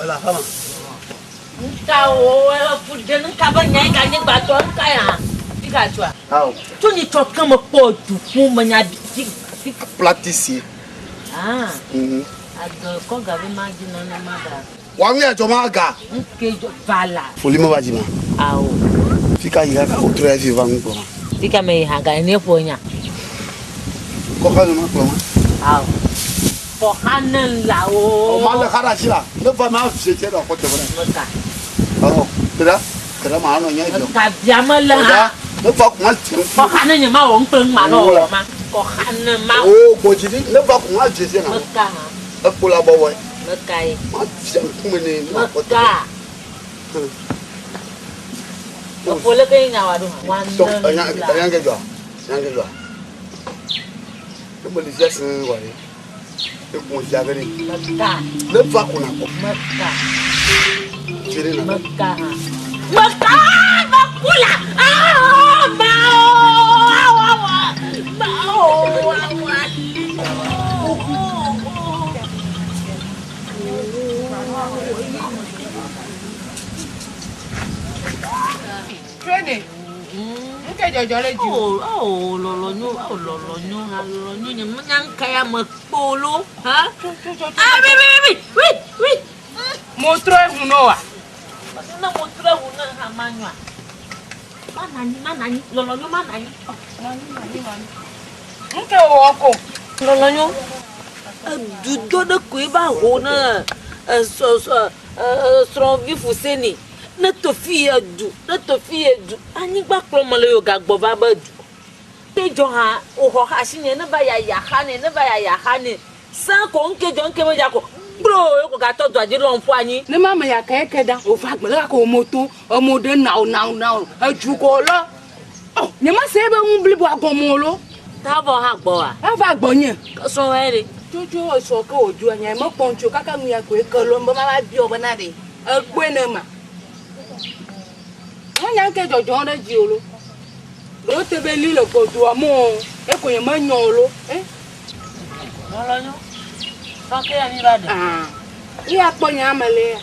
Ele aƒe me. Nuka wo efu ɖe nuka be nya yi ganye gbãtɔ nuka ya fika tsoa? Ao. Tso nyi tsɔ ke me kpɔ du ƒu me nya fi fi. Platisi. Ah. Mhm. Adɔ kɔ gavi ma dzi nane ma ga. Wa mi adzɔ ma ga. Nke dzɔ vala. Foli me va dzi ma. Ao. Fika yi kaka wotrɔ ya fi va ŋu kplɔ ma. Fika me yi hã ga ne ƒo nya. Kɔxa ne ma kplɔ ma. Ao. Kɔxa ne la o. O ma le xa ɖe asi la. Ne va ma fi tse ɖe xɔ teƒe ɖe. Meka. Ɔ tera tera ma anɔ nya dzɔ. Meka bia me le hã. Ne va kuma ti. Kɔxa ne nye ma wɔ ŋkpe ŋma nɔ wɔ ma. Kɔxa ne ma. O gbɔdzi ɖi ne va kuma dze se na. Meka hã. Ekpo la bɔbɔe. Meka ye. Ma fia ŋkume ne ma kpɔ teƒe. Meka. Efo leke ye nya wa ɖo hã. Wa ne. Enya enya ke dzɔa. Enya ke dzɔa. Ne me li fia sẽe wa ɖe. Ekun fia ke ɖe. Meka. Ne va ko na kpɔ. Meka. Fi ɖe na. Meka hã. Meka meku la. Ah, ma o, awa wa. Ma o, awa li. Trene. Nke dzɔdzɔ ɖe dzi. O, o, lɔlɔ nyo, o, lɔlɔ nyo, ha lɔlɔ nyo nye menya ŋka ya me kpolo, ha? Ah, wi, wi, wi, wi, wi. Mo trɔ ehu nɔ wa. Ne mo trɔ ehu ne hã ma nyoa. Ma nanyi, ma nanyi, lɔlɔ nyo ma nanyi. Nke wɔ ko. Lɔlɔ nyo. Edu do ɖe koe va ho ne esɔ sɔ srɔ̃vi fuseni. Ne to fi edu, ne to fi edu. Anyigba kplɔ me le yo gagbɔ va be du. Ke dzɔ hã woxɔ xa asi nye ne va yaya xa ne ne va yaya xa ne. Sã ko ŋke dzɔ ŋke me dza ko. Gbro yo ko gatɔ dua dzi lɔm ƒu anyi. Ne ma me ya ke ke da o va gbe le ko moto emo ɖe nao nao nao edu ko lɔ. Oh, nye ma se be ŋu blibo agɔmɔ lo. Ta vɔ hã gbɔ wa. Ava gbɔ nye. Srɔ̃ wɛ ɖe. Tsotso esɔ ke wòdzo nya me kpɔm tso kaka nu ya koe ke lo be ma va biɔ bena ɖe ekpɔe ne ma. Menya ŋke dzɔdzɔ ɖe dzi o lo. Ɖewo te be li le gbɔdoa mo o. Eko nye me nyɔ o lo. Eh? Lɔlɔ nyo. Sɔ ke ya mi va ɖe. Ah. Iya kpɔ nye ame le ya.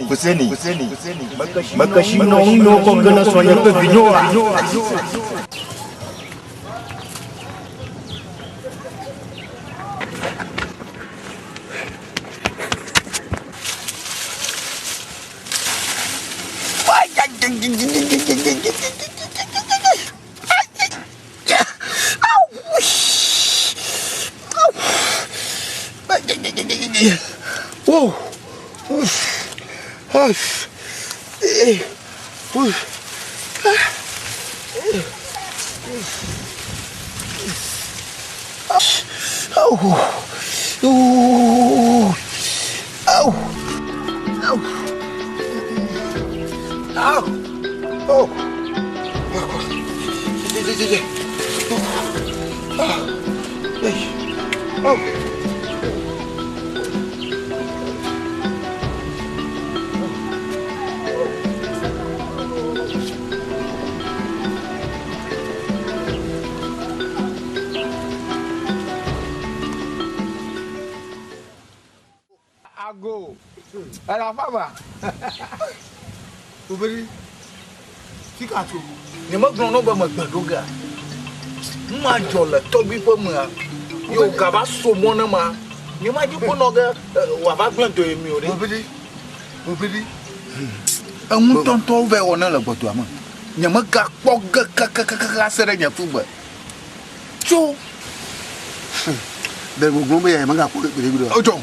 Fuseni, mekesi nɔ ŋu kɔ ge ne srɔ̃nye kple vinyewoa? Wow. Uff. Uff. Eh. Uff. Ah. Oh. Oh. Tse Ah. Ei. Oh. Ago. Ele aƒea mea? Obedi, fika tso? Nyemegblɔ na wo be megbe ɖo gea? Nu ma dzɔ le tɔgbui ƒe mea, ye wògava so mɔ ne ma. Nyemadzi kpo nɔ ge wòava gblẽ dɔ ye mi o ɖe. Obedi, Obedi. Enu ŋutɔŋutɔwo vae wɔ ne le gbɔdɔa me. Nyemegakpɔ ge kakakaka se ɖe nye kugbe. Tso! Ɖe gbɔgblɔ be yemegakpɔ ge gbeɖegbeɖe oa? Edzɔ.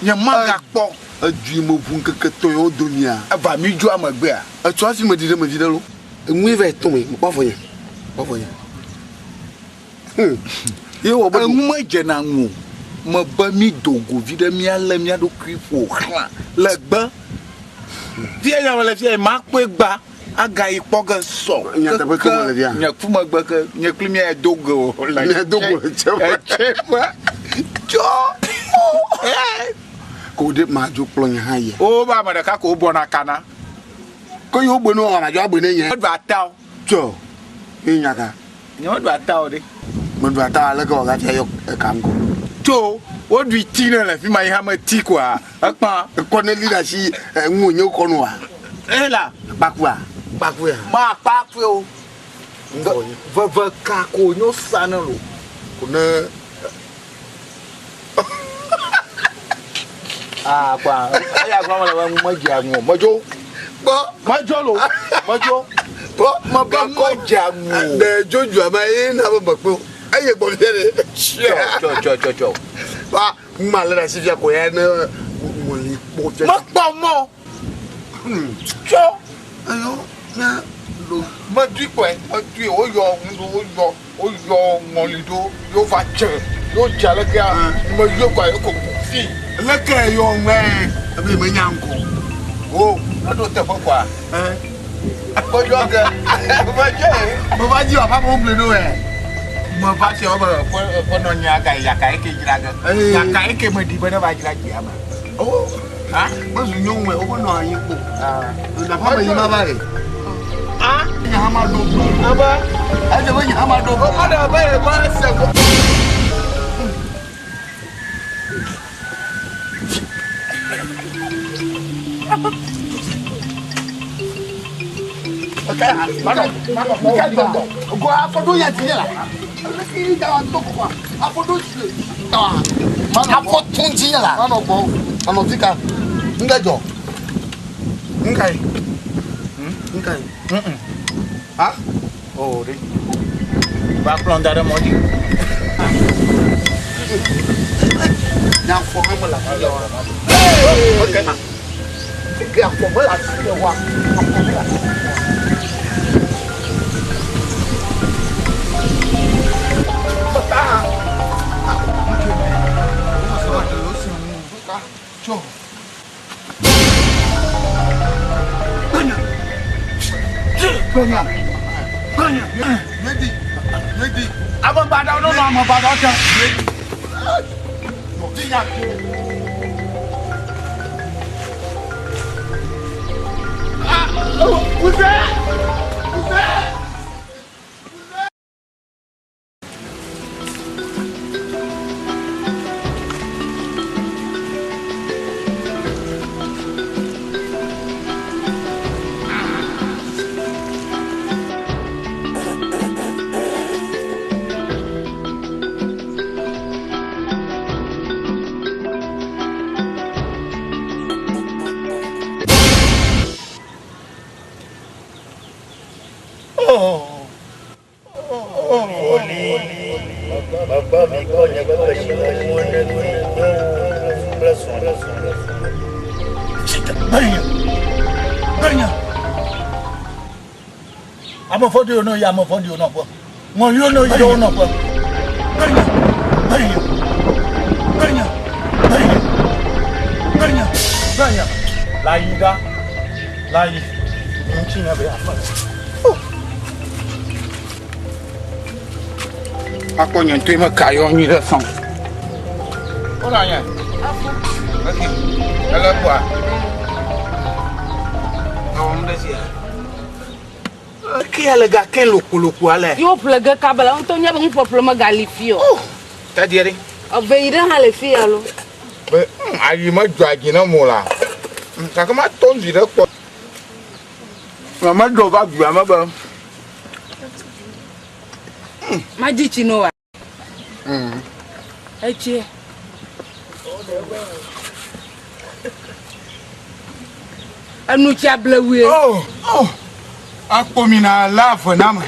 Nyemagakpɔ. Edui meʋu ŋkeke etɔ̃ yewo domea. Eva mi dzoa megbea. Etsɔ hafi meɖi ɖe eme viɖe lo. Enue va yi tɔ me. Mekpɔ afɔ nye. Mekpɔ afɔ nye. Hum. Ye wɔ be. Enu medzena ŋu o. Mebe mi do go viɖe míalé mía ɖokui ƒo xlã le gbe. Fia ya mele fia yi makpɔe gba. Agayi kpɔ ge sɔ. Nyateƒe to mele via. Nye ku megbe ke nye kpli mía do go le. Mía do go le tse. Tse ƒe. Tsɔ. Ko ɖe madzo kplɔ nye hã yia. Wo ba ame ɖeka ko wobɔna kana. Ko yewo gbe no madzo agbe ne nye. Meɖu ata o. Tsɔ. Ye nya ka. Nye meɖu ata o ɖe. Meɖu ata aleke wɔ gafia yɔ eka ŋkɔ. Tso woɖui ti ne le fi ma yi hã meti koa. Ekpã. Ekɔ ne li ɖe asi ŋu nye wokɔ nua. Ela. Kpakua. Kpakua. Ma kpakue o. Veve ka ko nyo sa ne lo. Ko ne. Ah kpa. Eya gblɔ mele be ŋu medzea ŋu o. Medzo. Kpɔ. Medzo lo. Medzo. Kpɔ. Mebe ŋu medzea ŋu o. Ɖe dzodzua ma ye na be mekpɔ. Eye gbɔ fia ɖe. Tsɔ tsɔ tsɔ tsɔ. Va. Ŋma lé ɖe asi fia ko ya ne ŋɔli kpɔ fia. Mekpɔ mɔ. Tsɔ. Eyo nya ɖo. Medui kpɔe, medui woyɔ ŋu woyɔ woyɔ ŋɔli ɖo yewo va dze yewo dze alekea meyɔ kɔa yeko fi. Leke yɔ ŋmɛ ebe menya ŋkɔ. O eɖo teƒe kɔa. Meyɔ ge medze. Meva dzi wɔ papa wogblẽ ɖo ɛ. Meva tia wo be eƒe eƒe nɔ nya ga yaka eke dzra ge. Yaka eke meɖi be ne va dzra dzia me. O ha mezu nyɔnu ɛ wobe nɔ anyi kpo. Nafa me yi ma va le. Ah nya hã ma ɖo. Ebe edze be nya hã ma ɖo. Wo ɖe be ebe se go. Afɔ tún dzi la. Manɔ fi ka. Ŋgɛ dzɔ. Ŋka yi. Ŋka yi. Ha? O ɖe. Va kplɔ da ɖe mɔ dzi. Nya afɔ hã mele afi ya wa. Ok. Ke afɔ mele afi ya wa. Afɔ mele afi ya wa. Ame baɖawo nɔnɔ ame baɖawo te. Cousin! Cousin! Oh. Mekpɔ mi kɔ nye ƒe kesinɔnuwo ne mi nyɔnu kple srɔ̃nye. Gbenya, gbenya. Ame vɔ̃ɖiwo nɔ yi ame vɔ̃ɖiwo nɔƒe. Ŋɔliwo nɔ yi ɖe wo nɔƒe. Gbenya, gbenya, gbenya, gbenya, gbenya, gbenya. Layi ɖa, layi. Ŋutinye be aƒe. Akpɔ nye ŋutɔe meka yɔ nyui ɖe sɔn. Wona nye. Ok. Ele kpɔa. Ewɔm ɖe sia. Ke le gake lokoloko ale. Yewo ƒle ge kaba la ŋutɔ nya be nuƒeƒle megali fi o. Oh, tadie ɖe. Eve yi ɖe hã le fi ya lo. Be ayi medzɔa dzi na mo la. Gake matɔ zi ɖe kpɔ. Mama ɖo va dua me be. Madzi tsi no wa. Etsie. Enu tsia blewue. Oh, oh. Akpo mi na la ave na me.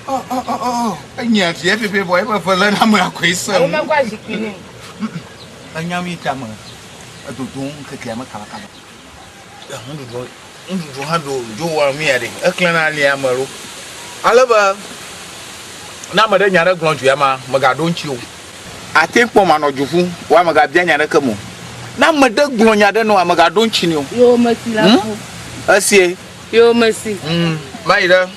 Oh, oh, oh, oh. Enye vie pepe bɔ ebe ve le na me akoe se. Alo mekɔ azikpui nɛ. Enya mi ta me. Edodo ŋkekea me kaba kaba. Nuɖuɖu nuɖuɖu hã ɖo dzo wɔ nu ya ɖe eklẽna ali ame ɖo. Ale be ne ame ɖe nya ɖe gblɔ dzoa ma megaɖo ŋuti o. Ate kpɔ manɔ dzo ƒum vɔa megabia nya ɖeke me o. Ne ame ɖe gblɔ nya ɖe nɔa megaɖo ŋuti nɛ o. Yoo mesi la ƒu. Esie. Yoo mesi. Mayi ɖe.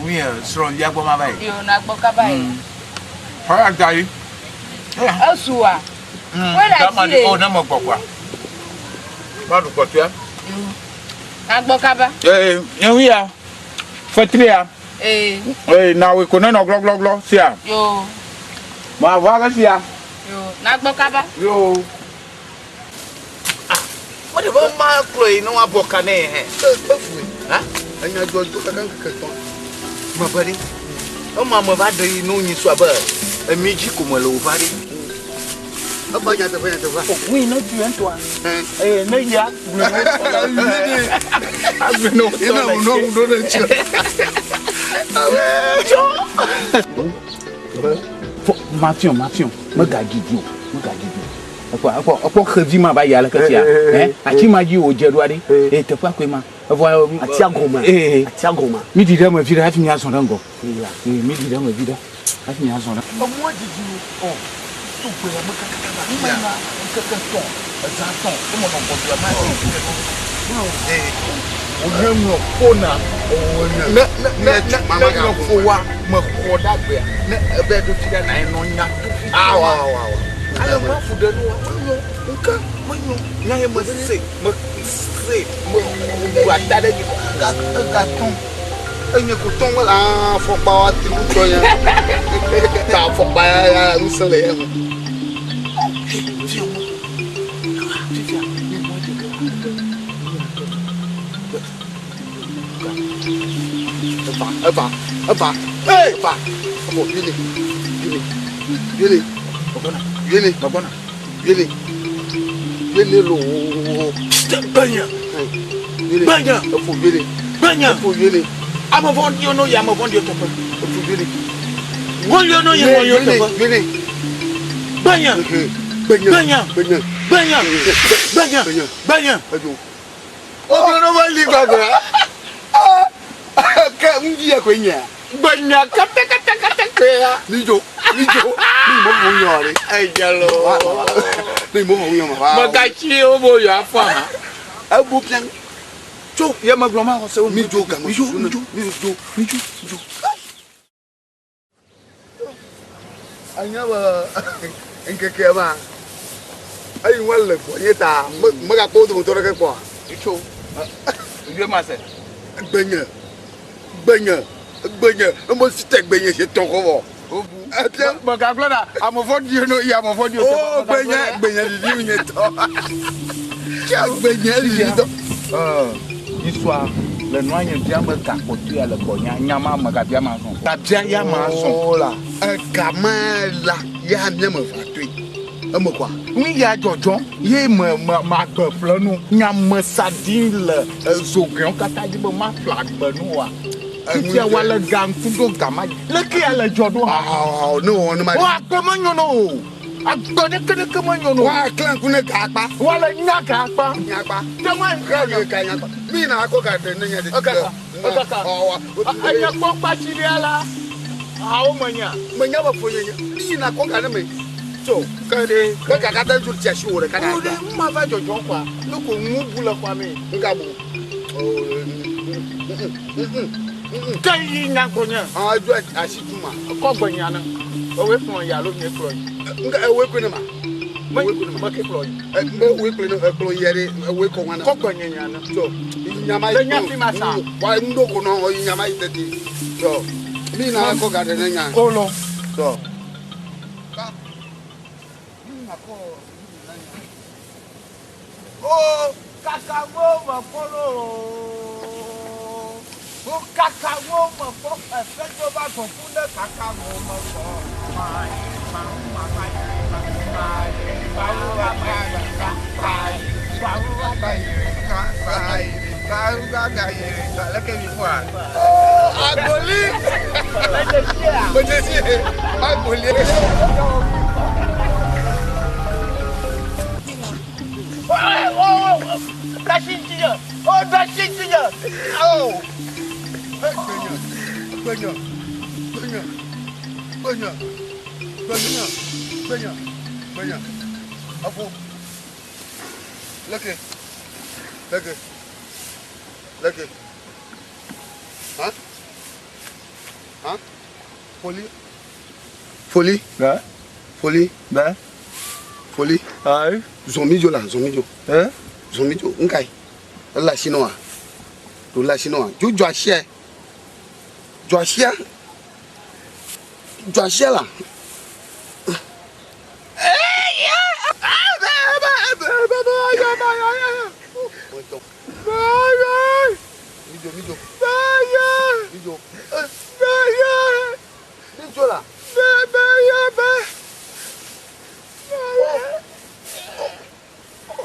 Wuie srɔ̃via gbɔ mava yi. Yoo nagbɔ kaba yi. Xɔya da yi. Esua. Wọ́n ɖe asi le. O ne me gbɔ kɔa. Ma ɖu kpɔtɔea. Agbɔ kaba. Ee, nye ya. Fetria. Ee. Ee, na wòe ko ne nɔ glɔglɔglɔ sia. Yo. Ma va ke sia. Yo, na gbɔ kaba. Yo. Ah, mo de be ma kplɔ yi ne woabɔ ka nɛ hɛ. Efue. Ha? Enya dzɔ do kaka ŋkeke tɔn. Me be ɖe. Ema me va ɖe yi ne wonyi sua be emi dzi ko me le wòva ɖe. Eva nyateƒe nyateƒe. Ògùn ne tu ŋutɔa. Ee ne ya gblɔ ne agblɔ ne wotɔ le dzi. Ina ŋu ɖo ɖe ŋuti. Tsɔ. Mafiɔ mafiɔ megadidi o megadidi o. Ekpɔ ekpɔ ekpɔ xevi ma va yi aleke sia. Ɛ ati ma dzi wòdze ɖoa ɖe. Ee teƒea koe ma. Evɔ atia gɔme. Ee atia gɔme. Mi ɖi ɖe eme vi ɖe hafi miazɔ ɖe ŋgɔ. Ee mi ɖi ɖe eme vi ɖe hafi miazɔ ɖe. Emɔa didi o. To gbea me kakaka va fia. Ŋkeke tɔ̃, ezã tɔ̃, ye menɔ gbɔdua ma dzi fi ɖo. Ee, wònye ŋlɔ ƒona. Ne ne ne ne ŋlɔ ƒo wa, mexɔ ɖe agbea. Ne ebe ɖo fi ɖe na enɔ nya to fi. Awa awa awa. Ale ma fu ɖe nu wa, menyo ŋke menyo nya ye mese mese mexɔ ata ɖe dzi. Egatɔ̃. Enye ko tɔn wala afɔkpa wa ti ŋutɔ ya. Ta afɔkpa ya ya ŋusẽ le ya ŋu. Eva eva eva eva eva yele yele yele Mebɔna yele mebɔna yele yele loo. Gbenya Yele gbenya efo yele gbenya efo yele ame vɔ̃ɖiwo no yi ame vɔ̃ɖiwo teƒe. efo yele Ŋɔliwo no yi ŋɔliwo yele teƒe. yele Gbenya gbenya gbenya gbenya gbenya gbenya gbenya gbenya. edzo. Wogblɔ ne va li gbagba. Ke ŋdi ya koe nyea. Gbenya katakatakata koe ya. Mi dzo mi dzo mi mo mo yɔ ɖe. Edze loo. Mi mo mo yɔ ma va. Megatsi wo bo yɔ afɔ hã. Ebu pian. Tso ye megblɔ ma xɔse wo. Mi dzo game. Mi dzo mi dzo mi dzo mi dzo mi dzo. Anya be ŋkekea ma eyi ŋua le gbɔnye ta megakpɔ wo dometɔ ɖeke kpɔa. Tso yɔ ma se. Gbenye gbenye gbenye eme si te gbenye si tɔn kɔ vɔ. Obu. Ebia. Megagblɔ na ame vɔ̃ɖiwo no yi ame vɔ̃ɖiwo teƒe. O gbenye gbenye vivi nye tɔ. Gbenye vivi tɔ. Isua le nua nye bia be gakpɔtɔe ya le gbɔnya nya ma megabia ma zɔn. Gabia ya ma zɔn. O la ega ma la ya mía me va toe eme kɔa. Nu ya dzɔdzɔ ye me me magbe ƒle nu nya me sa ɖi le zogbɛwo katã dzi be maƒle agbe nu wa. Fifia wa le ga ŋku ɖo ga ma dzi. Leke ya le dzɔ ɖo hã. Ne wɔ ne ma. Wɔ agbe menyo no o. Agbe ɖeke ɖeke menyo no. Wa klã ŋku ne ga akpa. Wa le nya ga akpa. Nya akpa. Tɛmɛ. Klã ŋku ga nya akpa. Mi na akɔ ga ɖe ne nya ɖe. Ekaka. Ekaka. Enya kpɔ kpatsi ɖe la. Awo menya. Menya be fo nye. Mi na akɔ ga ne me. Tso ke ɖe. Ke ga katã tso tsi asi wò ɖeka ɖe. Wo ɖe ŋma va dzɔdzɔ kɔa. Ne ko ŋu bu le xɔa me. Nga bu. Ke yi nya gbɔ nye. Ah, edzo asi tu ma. Kɔ gbe nya ne. Ewoe kplɔ yi alo nye kplɔ yi. Nga ewoe kplɔ ne ma. Me me ke kplɔ yi. Me woe kplɔ ne ekplɔ yi ɖe ewoe kɔ ŋua ne. Kɔ gbe nye nya ne. Tso nya ma yi. Le nya fi ma sa. Wa ŋdo ko nɔ yi nya ma yi tete. Tso mi na kɔ ga ɖe ne nya. Kolo. Tso. O kaka wo me kpɔ loo. O kaka wo me kpɔ efe dzo va gbɔ ƒu ne kaka wo me kpɔ. Agoli. Medesi. Agoli. Leke, leke, leke, ha, ha, poli, poli, poli, poli, zɔn mi dzo la, zɔn mi dzo, zɔn mi dzo, nka yi, ele asi nɔ wa, ɖo le asi nɔ wa, dzo dzɔ asia, dzɔ asia, dzɔ asia la. Mi dzo, mi dzo, mi dzo, mi dzo la.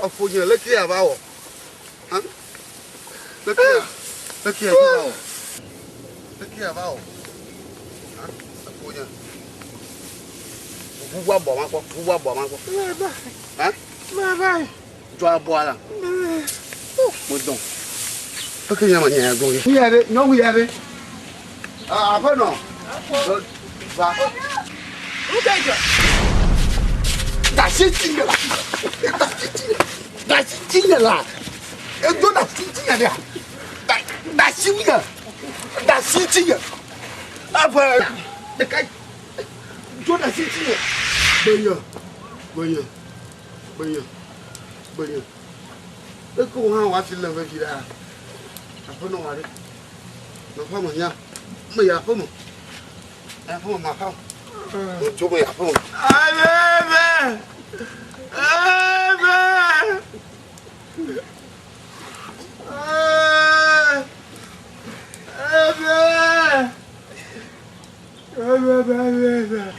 Efo nye leke ya va wɔ? Hã? Leke ya, leke ya va wɔ? Leke ya va wɔ? Hã? Efo nye. Ʋuʋu abɔ ma kpɔ, ʋuʋu abɔ ma kpɔ. Hã? Dzɔ abɔa la. Mo dɔn. Leke nye ma nye ya gbɔ ge. Ya ɖe, nyɔnu ya ɖe. Aƒenɔ. Va. Dasi tsi nye la. Dasi tsi nye. Dasi tsi nye la. Edo dasi tsi nye ɖea. Dasi nye. Dasi tsi nye. Aƒe ɖeka. Do dasi tsi nye. Gbenye. Gbenye. Gbenye. Gbenye. Eke wo hã wòafi le vevi ɖaa. Aƒenɔ wa ɖe. Nɔƒe me nya. Me yi aƒe me. Aƒe me ma fa. Tso me yi aƒe me. Amen. Amen. Amen. Amen.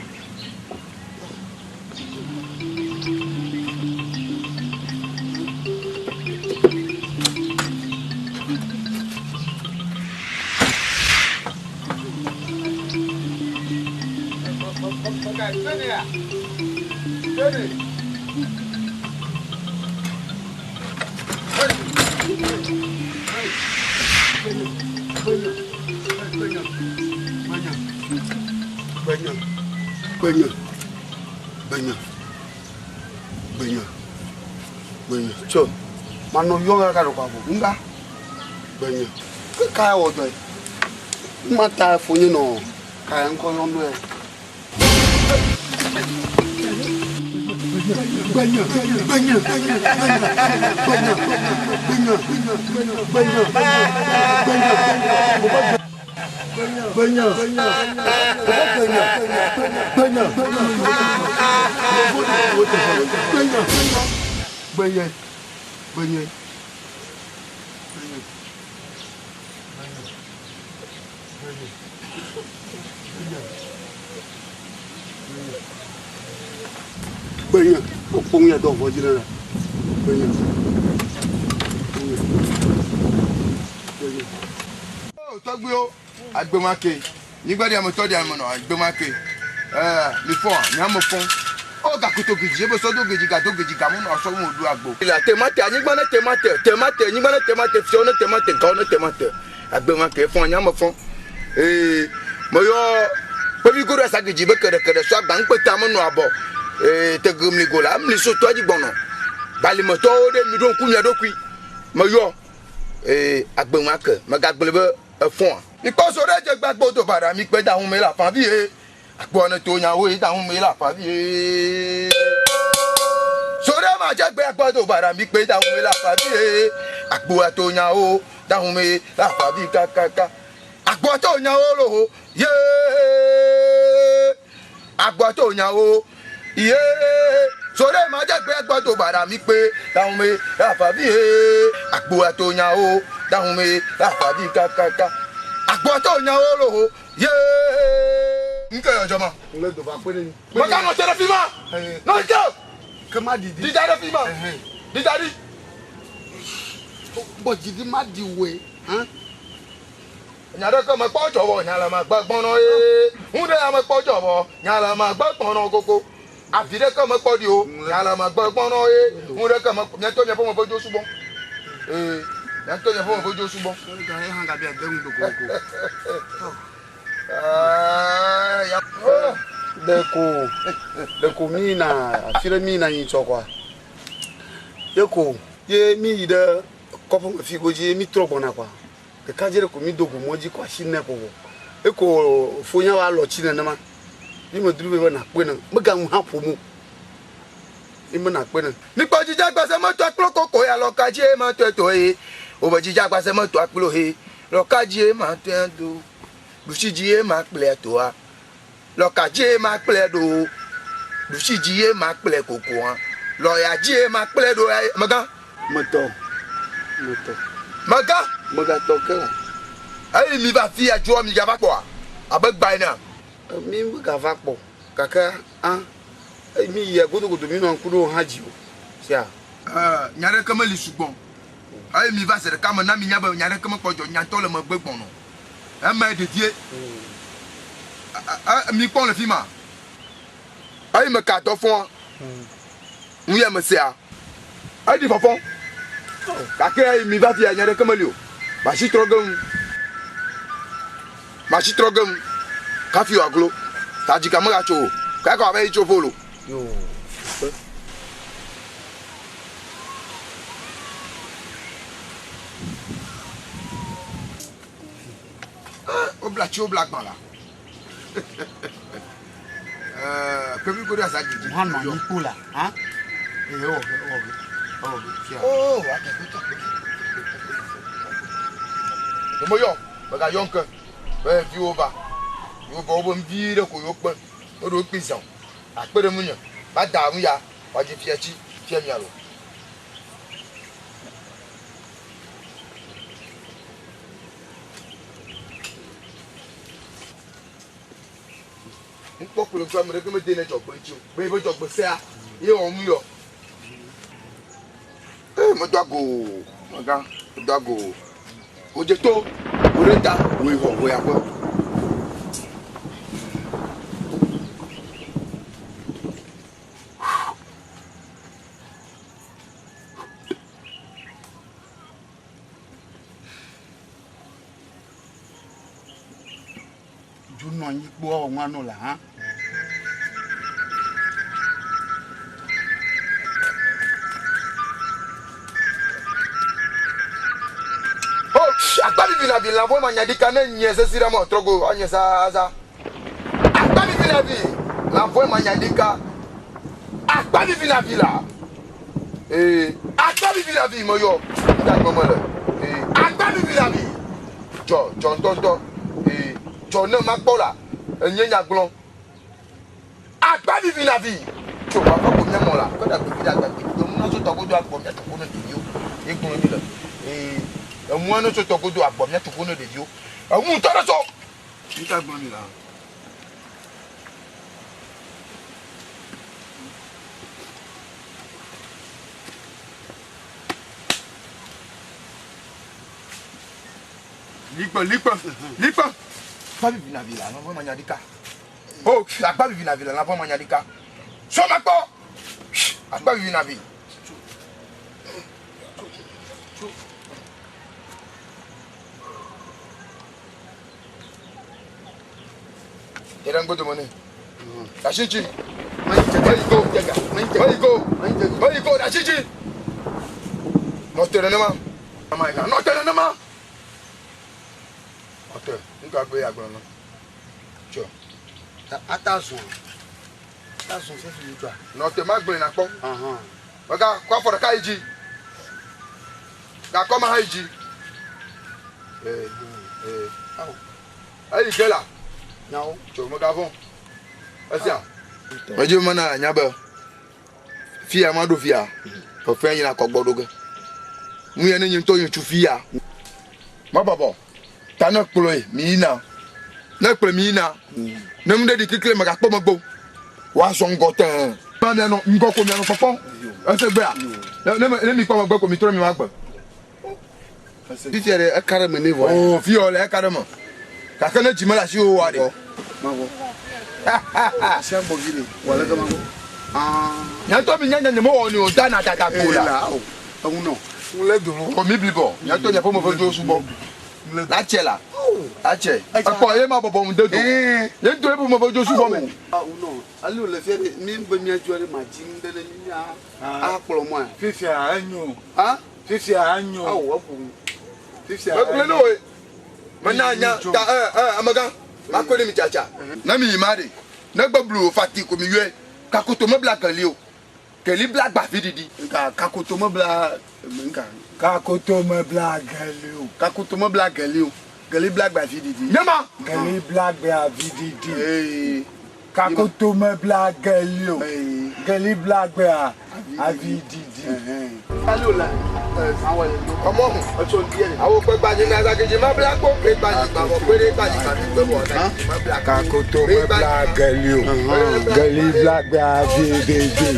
Gbenye, gbenye, gbenye, gbenye, gbenye. Tso, manɔ yɔ kaka ɖe kɔ avo. Ŋga, gbenye. Ke ka wɔ dɔe? Ma ta fonye nɔ ka ŋkɔ yɔ nɔe. Gbenye, gbenye, gbenye, gbenye, gbenye, gbenye, gbenye, gbenye, gbenye, gbenye, gbenye, gbenye, gbenye, okpɔ ŋu ya dɔ vɔ dzi ɖe la. Gbenye, gbenye, gbenye. Tɔgbuiwo, agbemake, nyigba ɖi ame tɔ ɖi ame nɔ agbemake. Ɛɛ mi fɔn nye ame fɔn. O gakoto gedzi ebe sɔ do gedzi gado gedzi gamu nɔ sɔ mu ɖu agbo. La temate anyigba ne temate temate anyigba ne temate fiawo ne temate gawo ne temate agbemake fɔn nye ame fɔn. Ee meyɔ kpevi goɖo asa gedzi be keɖekeɖe sɔ agba ŋkpeta me nɔ abɔ. Ee tegemli go la emli so tɔa dzi gbɔnɔ. Balimetɔwo ɖe mi ɖo ŋku mia ɖokui. Meyɔ ee agbemake megagblɔe be. Efɔa? Mikpɔ so ɖe dze gbagbo do baɖa mikpe da ŋume la fa vie. Akpɔ ne to nyawo yi da ŋume la fa vie. So ɖe ma dze gbe agbo do baɖa mikpe da ŋume la fa vie. Akpɔ to nyawo da ŋume la fa vie kakaka. Akpɔ to nyawo lo ye. Akpɔ to nyawo ye. So ɖe ma dze gbe agbo do baɖa mikpe da ŋume la fa vie. Akpɔ to nyawo da ŋume la fa vie kakaka. Akpɔ to nyawo lo ye. Nke yɔ dzɔma. Ŋle do va kpe ɖe ni. Mèganɔ te ɖe fi ma. Nɔ te. Ke ma ɖiɖi. Ɖi da ɖe fi ma. Ɖi da ɖi. Gbɔ dzi ɖi ma ɖi woe. Hã. Nya ɖeke mekpɔ dzɔ vɔ nya le megbe gbɔnɔ ye. Ŋu ɖe ya mekpɔ dzɔ vɔ nya le megbe gbɔnɔ koko. Avi ɖeke mekpɔ ɖi o nya le megbe gbɔnɔ ye. Ŋu ɖeke mekpɔ miatɔ miaƒe me ƒe dzo subɔ. Ee miatɔ miaƒe me ƒe dzo subɔ. Ɖeko ɖeko mi yina afi ɖe mi yina nyi tsɔ kɔa. Ye ko ye mi yi ɖe kɔƒe me fi godzi ye mi trɔ gbɔna kɔa. Ɖekadze ɖe ko mi do go mɔ dzi kɔ asi nɛ ko vɔ. Eko fonya va lɔ tsi nenema. Mi me dru be be nakpɔe ne. Mega ŋu hã ƒom o. Mi me nakpɔe ne. Mikpɔ dzidzagbaze metɔ akplo koko ya lɔka dzie matɔe to eye wobe dzidzagbaze metɔ akplo he lɔka dzie matɔe do ɖusi dzie makplɔe toa lɔka dzie makplɔe ɖo ɖusi dzie makplɔe kokoa lɔya dzie makplɔe ɖo megã. Metɔ metɔ. Megã. Megatɔ ke la. Eyi mi va fia dzoa mi gava kpɔa abe gba enea. Mi megava kpɔ gake a eyi mi yia godogodo mi nɔa ŋku ɖo hã dzi o sia. Nya ɖeke meli sugbɔ o. Eyi mi va zi ɖeka me na mi nya be nya ɖeke mekpɔ dzɔ nya ŋutɔ le megbe gbɔnɔ. Emae ɖevie. Mi kpɔm le fima. Eyi me ka dɔ fɔa. Nu ya me sea. Eɖi fɔfɔ. Gake eyi mi va fia nya ɖeke meli o. Masi trɔ ge ŋu. Masi trɔ ge ŋu. Kafi wòaglo. Ta dzika megatso o. Kaka wòava yi tso volo. Wobla tsi wobla gbã la. Kpevi ko ɖe aza dzidzi. Hã nɔ anyi kpo la. Hã? Eye wɔ ge wɔ ge wɔ ge fia. Oh, ake ko tsa ko. Ɖe yɔ, mega yɔ ŋke. Be viwo va. Yewo va wobe vi ɖe ko yewo kpe. Woɖo wo kpi zã. Akpe ɖe ŋunye. Va da nu ya. Wòadzi fia tsi fia mia lo. Ŋkpɔ kple ŋku ame ɖeke mede ne dzɔgbe ŋuti o. Be yeƒe dzɔgbe sea, ye wɔm yɔ. Ee, medo ago o, megã, medo ago o. Wòdze to, wò ɖe ta, wòyi xɔ, wòyi aƒe. Dzo nɔ anyi kpɔ wɔ ŋua nɔ la hã. Oh, akpa vivi na vi lãvɔ ma nyaɖika ne nye sesi ɖe mɔ trɔgo anye zaza. Akpa vivi na vi lãvɔ ma nyaɖika. Akpa vivi na vi la. Ee, akpa vivi na vi meyɔ. Ida gbɔ mele. Ee, akpa vivi na vi. Dzɔ, dzɔ ŋutɔŋutɔ. Ee, dzɔ ne makpɔ la, enye nya gblɔ. Akpa vivi na vi. Tso va va ko mía mɔ la, kpe ɖe agbe vi ɖe agbe agbe. Emu na tso tɔgodo agbɔ mía tso ko ne ɖeviwo. Ye gblɔ mi le. Ee, emua ne tso tɔgodo agbɔ mía tso ko ne ɖeviwo. Emu ŋutɔ ɖe tso. Ŋka gblɔ mi la. Likpe, likpe, likpe. Akpa vivi na vi la, lãvɔ manya ɖika. Oh, akpa vivi na vi la, lãvɔ manya ɖika. Sɔ makpɔ. Akpa vivi na vi. Yɛrɛ ŋgbodome nɛ. Dashichi. Where you go? Where you go? Where you go? Dashichi. Nɔte nenema. Nɔte nenema. Nuka gbe agblɔ nɔ? Tsɔ. Ata zɔn. Ata zɔn fifi ŋutsua. Nɔ te magblɔe nakpɔ. Mega kɔ afɔ ɖeka yi dzi. Gakɔ ma hã yi dzi. Ee, ee. Awo. Eyi ge la. Nyawo. Tso megavɔ̃. Esia. Medzi be mana anya be fia ma ɖo fia. Fefea yina kɔ gbɔ ɖo ge. Nu ya ne nye ŋutɔ nye tsu fia. Mebɔbɔ. Ta ne kplɔe mi yina. Ne kplɔe mi yina. Ne nu ɖe ɖi kikle megakpɔ megbe o. Woazɔ ŋgɔ tẽe. Ma mianɔ ŋgɔ ko mianɔ kpɔkpɔm. Ese gbea? Ne ne mi kpɔ megbe ko mi trɔ mi ma gbe. Fifia ɖe eka ɖe me nɛ vɔ. Oo fia le eka ɖe me. Gake ne dzi mele asiwò oa ɖe. Mavɔ. Asia gbɔ vi ɖe. Wɔ leke mavɔ. Nye ŋutɔ mi nya nye nyemewɔ ni o da na dada ko la. Eŋu nɔ. Ŋlé do. O mi blibɔ. Nye ŋutɔ nye ƒeme ƒe dzo subɔ. La tse la. La tse. Ekpɔ ye ma bɔbɔ ŋu de do. Nye ŋutɔ ye ƒeme ƒe dzo subɔ me. Eŋu nɔ. Ale wòle fia ɖe mi be mia dzoa ɖe ma dzi ŋu ɖe ne mi akplɔ mɔa. Fifia enyo. Fifia enyo. Awo eƒo ŋu. Fifia. Megblɔe ne wòe. Mena nya ta ɛ ɛ amegã. Makɔe ne mi tsatsa. Ne mi yi ma ɖe. Ne gbe blu fati ko mi yɔe. Kakoto mebla geli o. Geli bla gbavi ɖiɖi. Nka kakoto mebla nka. Kakoto mebla geli o. Kakoto mebla geli o. Geli bla gbavi ɖiɖi. Nyema. Geli bla gbavi ɖiɖi. Ee. Kakoto mebla geli o. Geli bla gbea avi ɖiɖi. Ọmọ hùn. Àwọn òpè gbajì ní azakeji má bla kó pé gbajì gbàbọ̀ péré gbajì gbàbí pé bọ̀ ọ̀dà má bla kó. Kakoto mebla geli o. Geli bla gbea avi ɖiɖi.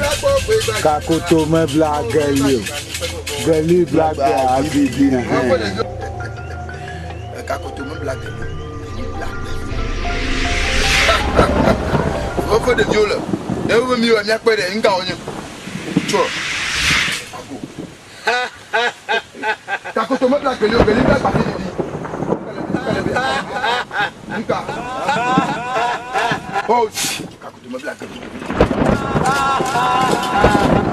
Kakoto mebla geli o. Geli bla gbea avi ɖiɖi. Kakoto mebla geli o. Geli bla gbea. Woƒe ɖeviwo le. Ne wobe mi wɔ míakpe ɖe ŋka wonye. Tsɔ. Ago. Kakoto mebla geli o. Geli bla gbavi ɖiɖi. Nka. Oh, kakoto mebla geli o.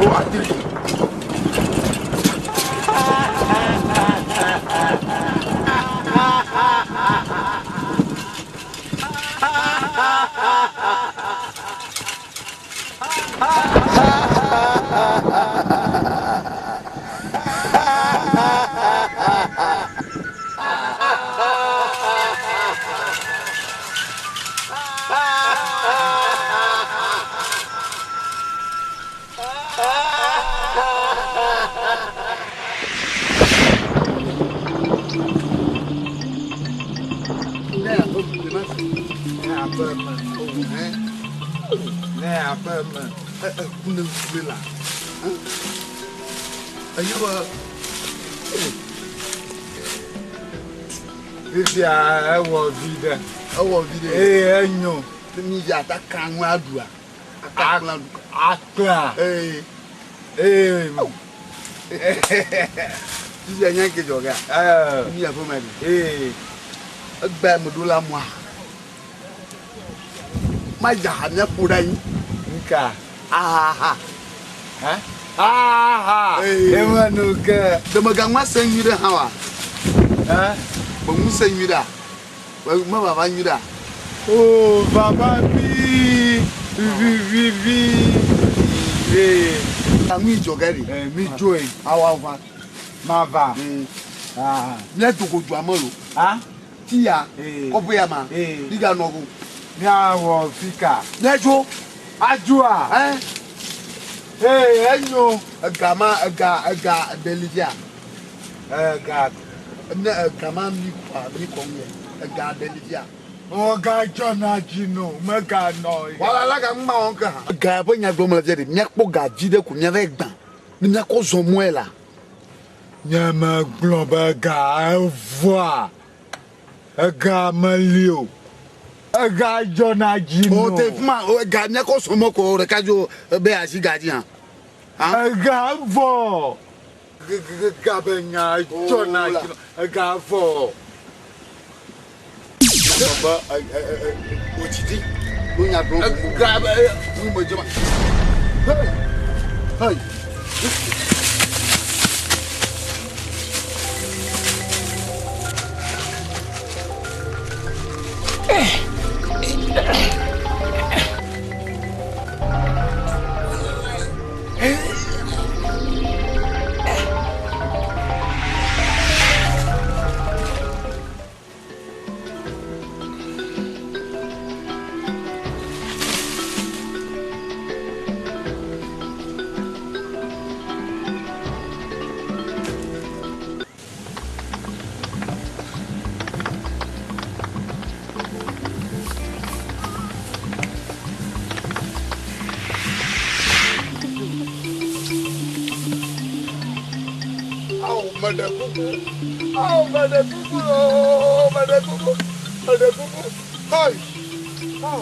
Oh, atiri. Ne aƒe me. Eku ne ŋku la. Enye be. Fifia ewɔ vi ɖe. Ewɔ vi ɖe. Ee enyo. Mi dzi ata kan ŋu aɖua. Ata kple aɖu. Akplea. Ee. Ee. Fifia nye ke dzɔ gea. Ee. Mi aƒe me ɖe. Ee. Egbe me ɖo la mɔa. Madza ha míaƒo ɖe anyi. Nka. Ahaha. Ha? Aha. Eme nu ke. Ɖe megaŋu ase nyui ɖe hã wa? Ha? Meŋu se nyui ɖea? Me vava nyui ɖea? O vava vi vi vi vi. Ee. Ŋu dzɔ ge ɖe. Ee mi dzoe. Awa va. Mava. Ah. Míado go dua me lo. Ha? Tia. Ee. Kɔƒe ya ma. Ee. Míganɔ go. Míawɔ fika. Míadzo. Adzoa. Ɛ. Ee enyo. Ega ma ega ega ɖe li fia. Ega. Ne ega ma mi kɔa mi kɔ ŋu yɛ. Ega ɖe li fia. Wogadzɔna dzi no meganɔ. Wala la ga ŋma wɔn ke hã. Ga ƒe nya gblɔm le fia ɖe míakpɔ ga vi ɖe ko míava gbã ne míakɔ zɔ mɔe la. Nye megblɔ be ga evɔa ega meli o. Ega dzɔna dzi no. O te fima o ga míakɔ zɔ mɔ ko ɖeka dzo be asi ga dzi hã. Ega vɔ. Ga be nya dzɔna dzi no. Ega vɔ. Be o dzidi no nya gblɔm. Ega be nu me dze ma. Hey hey. Meɖe kuku. Ao, meɖe kuku loo, meɖe kuku, meɖe kuku. Hei! Ao.